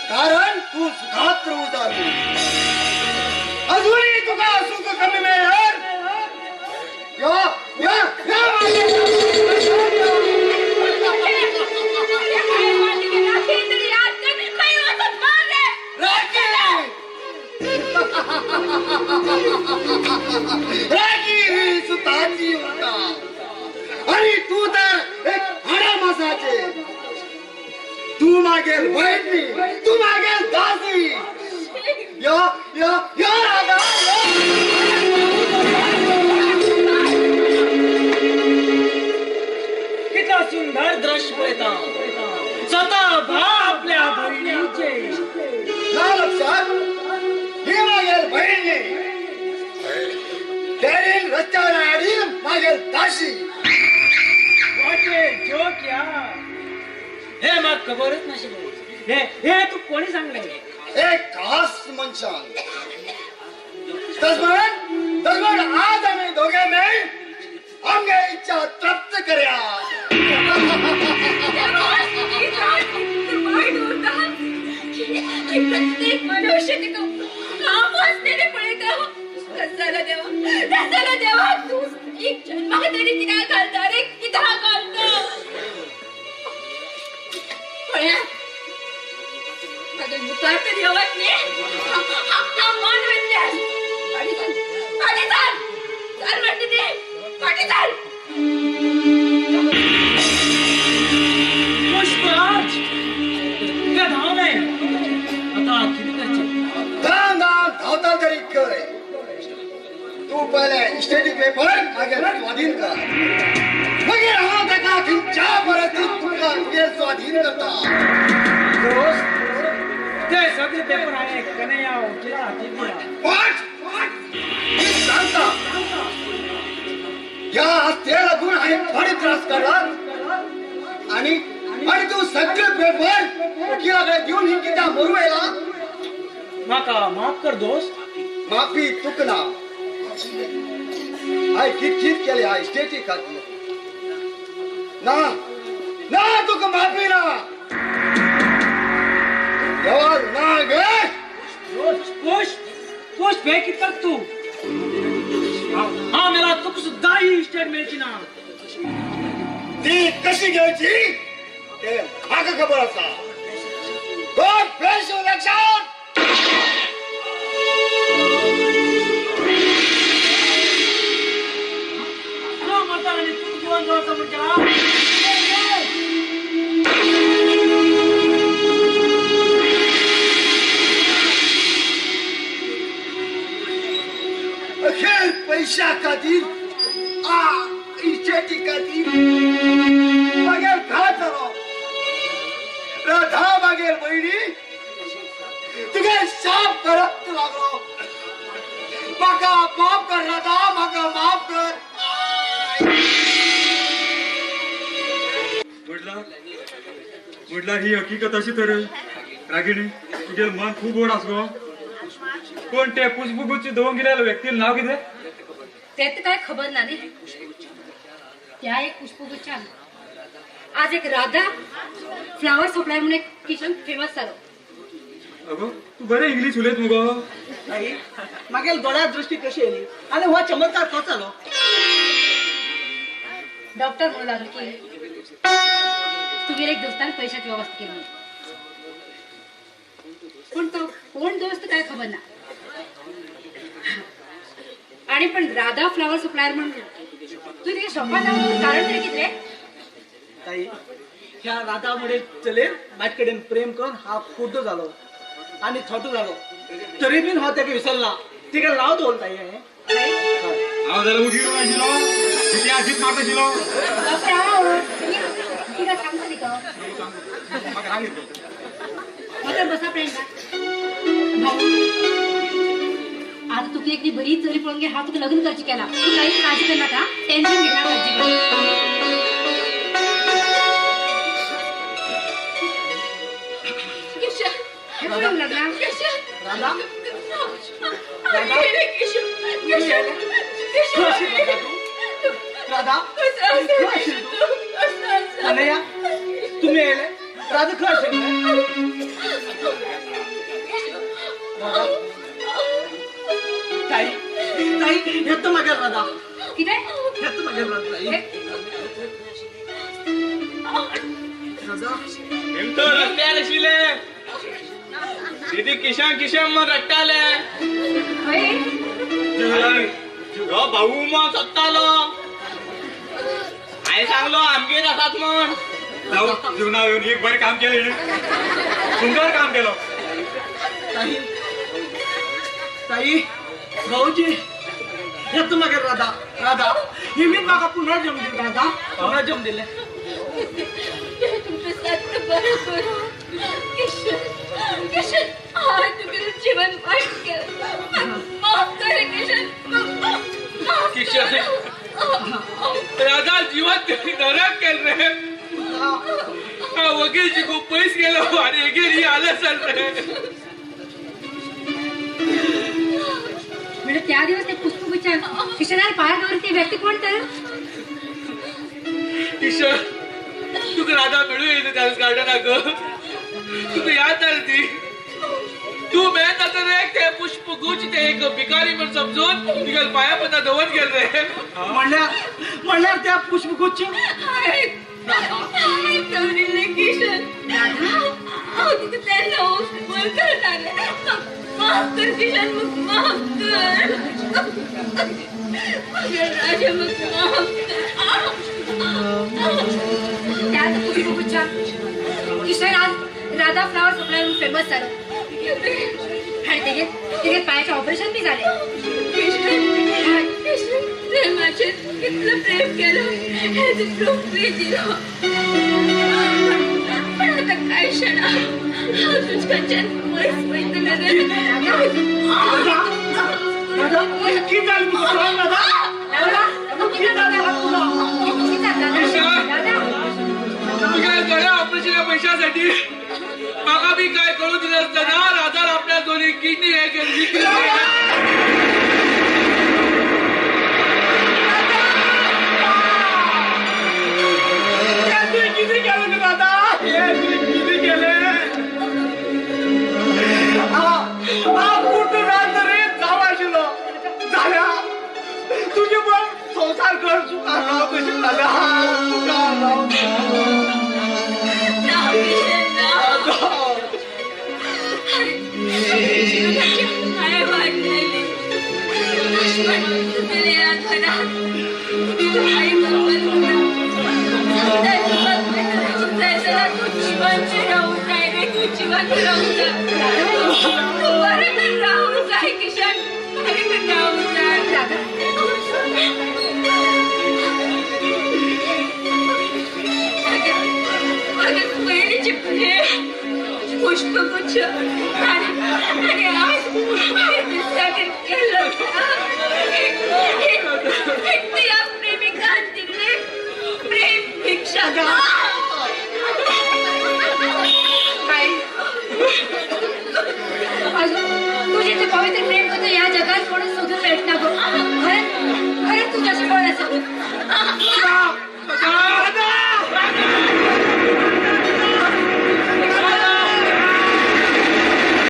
Speaker 3: कारण तू सुखात राहू जातू अजूनही तुका सुख कमी मेळ्यार या या या राखी ही सुताची उरता आणि तू तर एक हाडा मासाचे तू मागेल बहीण तू मागेल दासी या या या राधा
Speaker 2: कितना सुंदर दृश्य पळयता स्वतः भाव आपल्या बहिणीचे
Speaker 3: ना लक्षात ही मागेल बहीण डॅडीन रस्त्यावर हाडीन मागेल दाशी.
Speaker 2: What a joke यार. हे म्हाका खबरच नाशिल्लें. हे हे तू कोणी सांगलें?
Speaker 3: एक खास मनशान तसमण तसमण आज आमी दोघे मेळून आमगे इच्छा तृप्त करया.
Speaker 5: की प्रत्येक मनुष्य तुका काम वासनेने पळयता. कसाला देवा, कसाला देवा, तू एक जन्माक तरी कित्याक घालता रे, कित्याक घालता? पळया म्हज्या मुखार तरी येवत न्ही. हांव मन वयतलें. फाटीं चल, फाटीं चल, चल म्हणटा ती, फाटीं चल.
Speaker 2: पुष्पराज तुका धांवलें आता कितें करचें?
Speaker 3: धांव धांव धांवता तरी खंय. तूं पयले इस्टेटी पेपर मागीर स्वाधीन कर, मागीर हांव ताका खंयच्या परतीत तुका तुगेर स्वाधीन करता.
Speaker 2: दोस्त ते सगळे पेपर हांवें कन्हैया वकिला हातींत दिला.
Speaker 3: सांगता ह्या आस्ते लागून हांवें थोडे त्रास काडला आनी आनी तूं सगळे पेपर वकिला कडेन दिवन ही कित्याक मरूं येयला?
Speaker 2: म्हाका माफ कर दोस्त.
Speaker 3: माफी तुका ना. हांवें कित कित केलें ह्या इस्टेटी खातीर. ना ना तुका माफी ना. देवा ना गे.
Speaker 2: पुष्प पुष्प हे कित करता तूं? हांव मेला तुका सुद्दां ही इस्टेट मेळची ना.
Speaker 3: ती कशी घेवची ते म्हाका खबर आसा. God bless you लक्षात.
Speaker 2: तूं मरता आनी तूं जिवन दवरता म्हूण केला.
Speaker 3: अखेर पैशा खातीर आ इस्टेटी खातीर मागीर घात जालो. राधा मागीर भयणी तुगे शाप करत लागलो. म्हाका माफ कर राधा, म्हाका माफ कर.
Speaker 8: म्हटल्यार ही हकीकत अशी तर रागिणी तुगेल मन खूब गोड आस गो. कोण ते पुष्पगुच्छ दवरून गेलेल्या व्यक्तीला नाव कितें
Speaker 1: ते तर काय खबर ना न्ही. त्या एक पुष्पगुच्छान आज एक राधा फ्लावर सप्लाय म्हणून एक किशन फेमस जालो.
Speaker 8: अगो तू बरें इंग्लीश उलयत मुगो.
Speaker 4: ताई मागीर दोळ्या दृष्टी कशी येयली आनी हो चमत्कार कसो जालो?
Speaker 1: डॉक्टर म्हणू लागलो की तुगेर एक दोस्तान पैशाची व्यवस्था केली, पण तो कोण दोस्त काय खबर ना. आणि पण राधा फ्लावर सप्लायर म्हणून तू तिच्या शॉपात जाऊन कारण तरी कितें?
Speaker 4: ताई ह्या राधा मुळे चले माझे कडेन प्रेम करून हा कुड्डो जालो आनी थोटो जालो, तरी बीन हांव ताका विसरला. तिका लाव दवरला ताई. हांवें
Speaker 8: हांव जाल्यार उठिलो आशिल्लो, तिका आजीत मारता आशिल्लो.
Speaker 1: तिका सांगता तिका बसा प्रेम. आता तुका एकली बरी चली पळोवन घे, हांव तुका लग्न करचें केला. तूं कांयच काळजी करनाका, टेन्शन घेनाका अजिबात. हे पळोवंक लागला
Speaker 4: राधा. राधा कन्हैया तुम्ही येयले? राधा खंय आशिल्लें? राधा ताई ताई हेत मागीर राधा
Speaker 1: कितें
Speaker 4: हेत मागीर राधा ताई. राधा
Speaker 9: हेमतो रस्त्यार आशिल्ले दीदी किशन किशन म्हण रडटाले. हो भाऊ म्हण सोदतालो. हांवें सांगलो आमगेर आसात म्हण.
Speaker 8: जाऊ जीवना येवन एक बरें काम केलें, सुंदर काम केलो.
Speaker 4: ताई ताई भाऊजी हेत मागीर राधा. राधा हिमीत म्हाका पुनर्जन्म दिलें. राधा पुनर्जन्म दिलें.
Speaker 5: तुमचें सारकें बरें करूं किशन. किशन हांवें तुगेलें जीवन वायट केलें, माफ कर किशन.
Speaker 6: किशन राधा जीवन नरक केलें रे. वकील शिकू पयस गेलो आनी हेगेर ही हालत जाल रे.
Speaker 1: म्हणजे त्या दिवस ते पुष्पगुच्छान किशनार पाय दवरून ती व्यक्ती कोण तर?
Speaker 6: किशन तुका राधा मेळू येयली त्या गार्डनाक तुका याद जाली ती तू मेळत रे ते पुष्प गुच्छ ते एक भिकारी म्हण समजून तुगेल्या पांया पडना दवर गेल रे
Speaker 4: म्हणल्यार म्हणल्यार त्या पुष्पगुच्छ
Speaker 5: किशन हांव तुका तेन्ना वळखतालें माफ कर किशन माफ कर राजा माफ कर.
Speaker 1: त्यात पुष्पगुच्छा किशन आज राधा फ्लावर सप्लाय म्हणून फेमस झालो आणि तेगे तेगे पायाचे ऑपरेशन बी झाले.
Speaker 5: किशन तुवें म्हाजेर कितलो प्रेम केलो हेजो प्रूफ तुवें दिलो पण आतां कांय क्षणा हांव तुजकडच्यान पयस वयतलें रे.
Speaker 4: कितें जालें तुका सांग राधा कितें जालें तुका?
Speaker 6: तुज्या गळ्या ऑपरेशना पैशासाठी म्हाका बी काय करू दिनासतना राधान आपल्या दोन्ही किडनी हे केली.
Speaker 4: तुवें कितें केलें राधा? हे तुवें कितें केलें? कुठं रात रे जाव आशिल्लो जाल्या तुजे पण संवसार कर चुका राव कशें जाल्या चुका राव.
Speaker 5: हांवें वाट लायली पण तुगेल्या ह्या घरात तुजो आई बापाय ना रावूंक जाय जाल्यार तूं जिवंत रावूंक जाय रे. तूं जिवंत रावूंक जाय. तूं बरें करून रावूंक जाय किशन. बरें करून रावूंक जाय. म्हाका पयलींचे प्रेम पुष्पगुच्छ आनी आज दुसऱ्याक केल्लो एक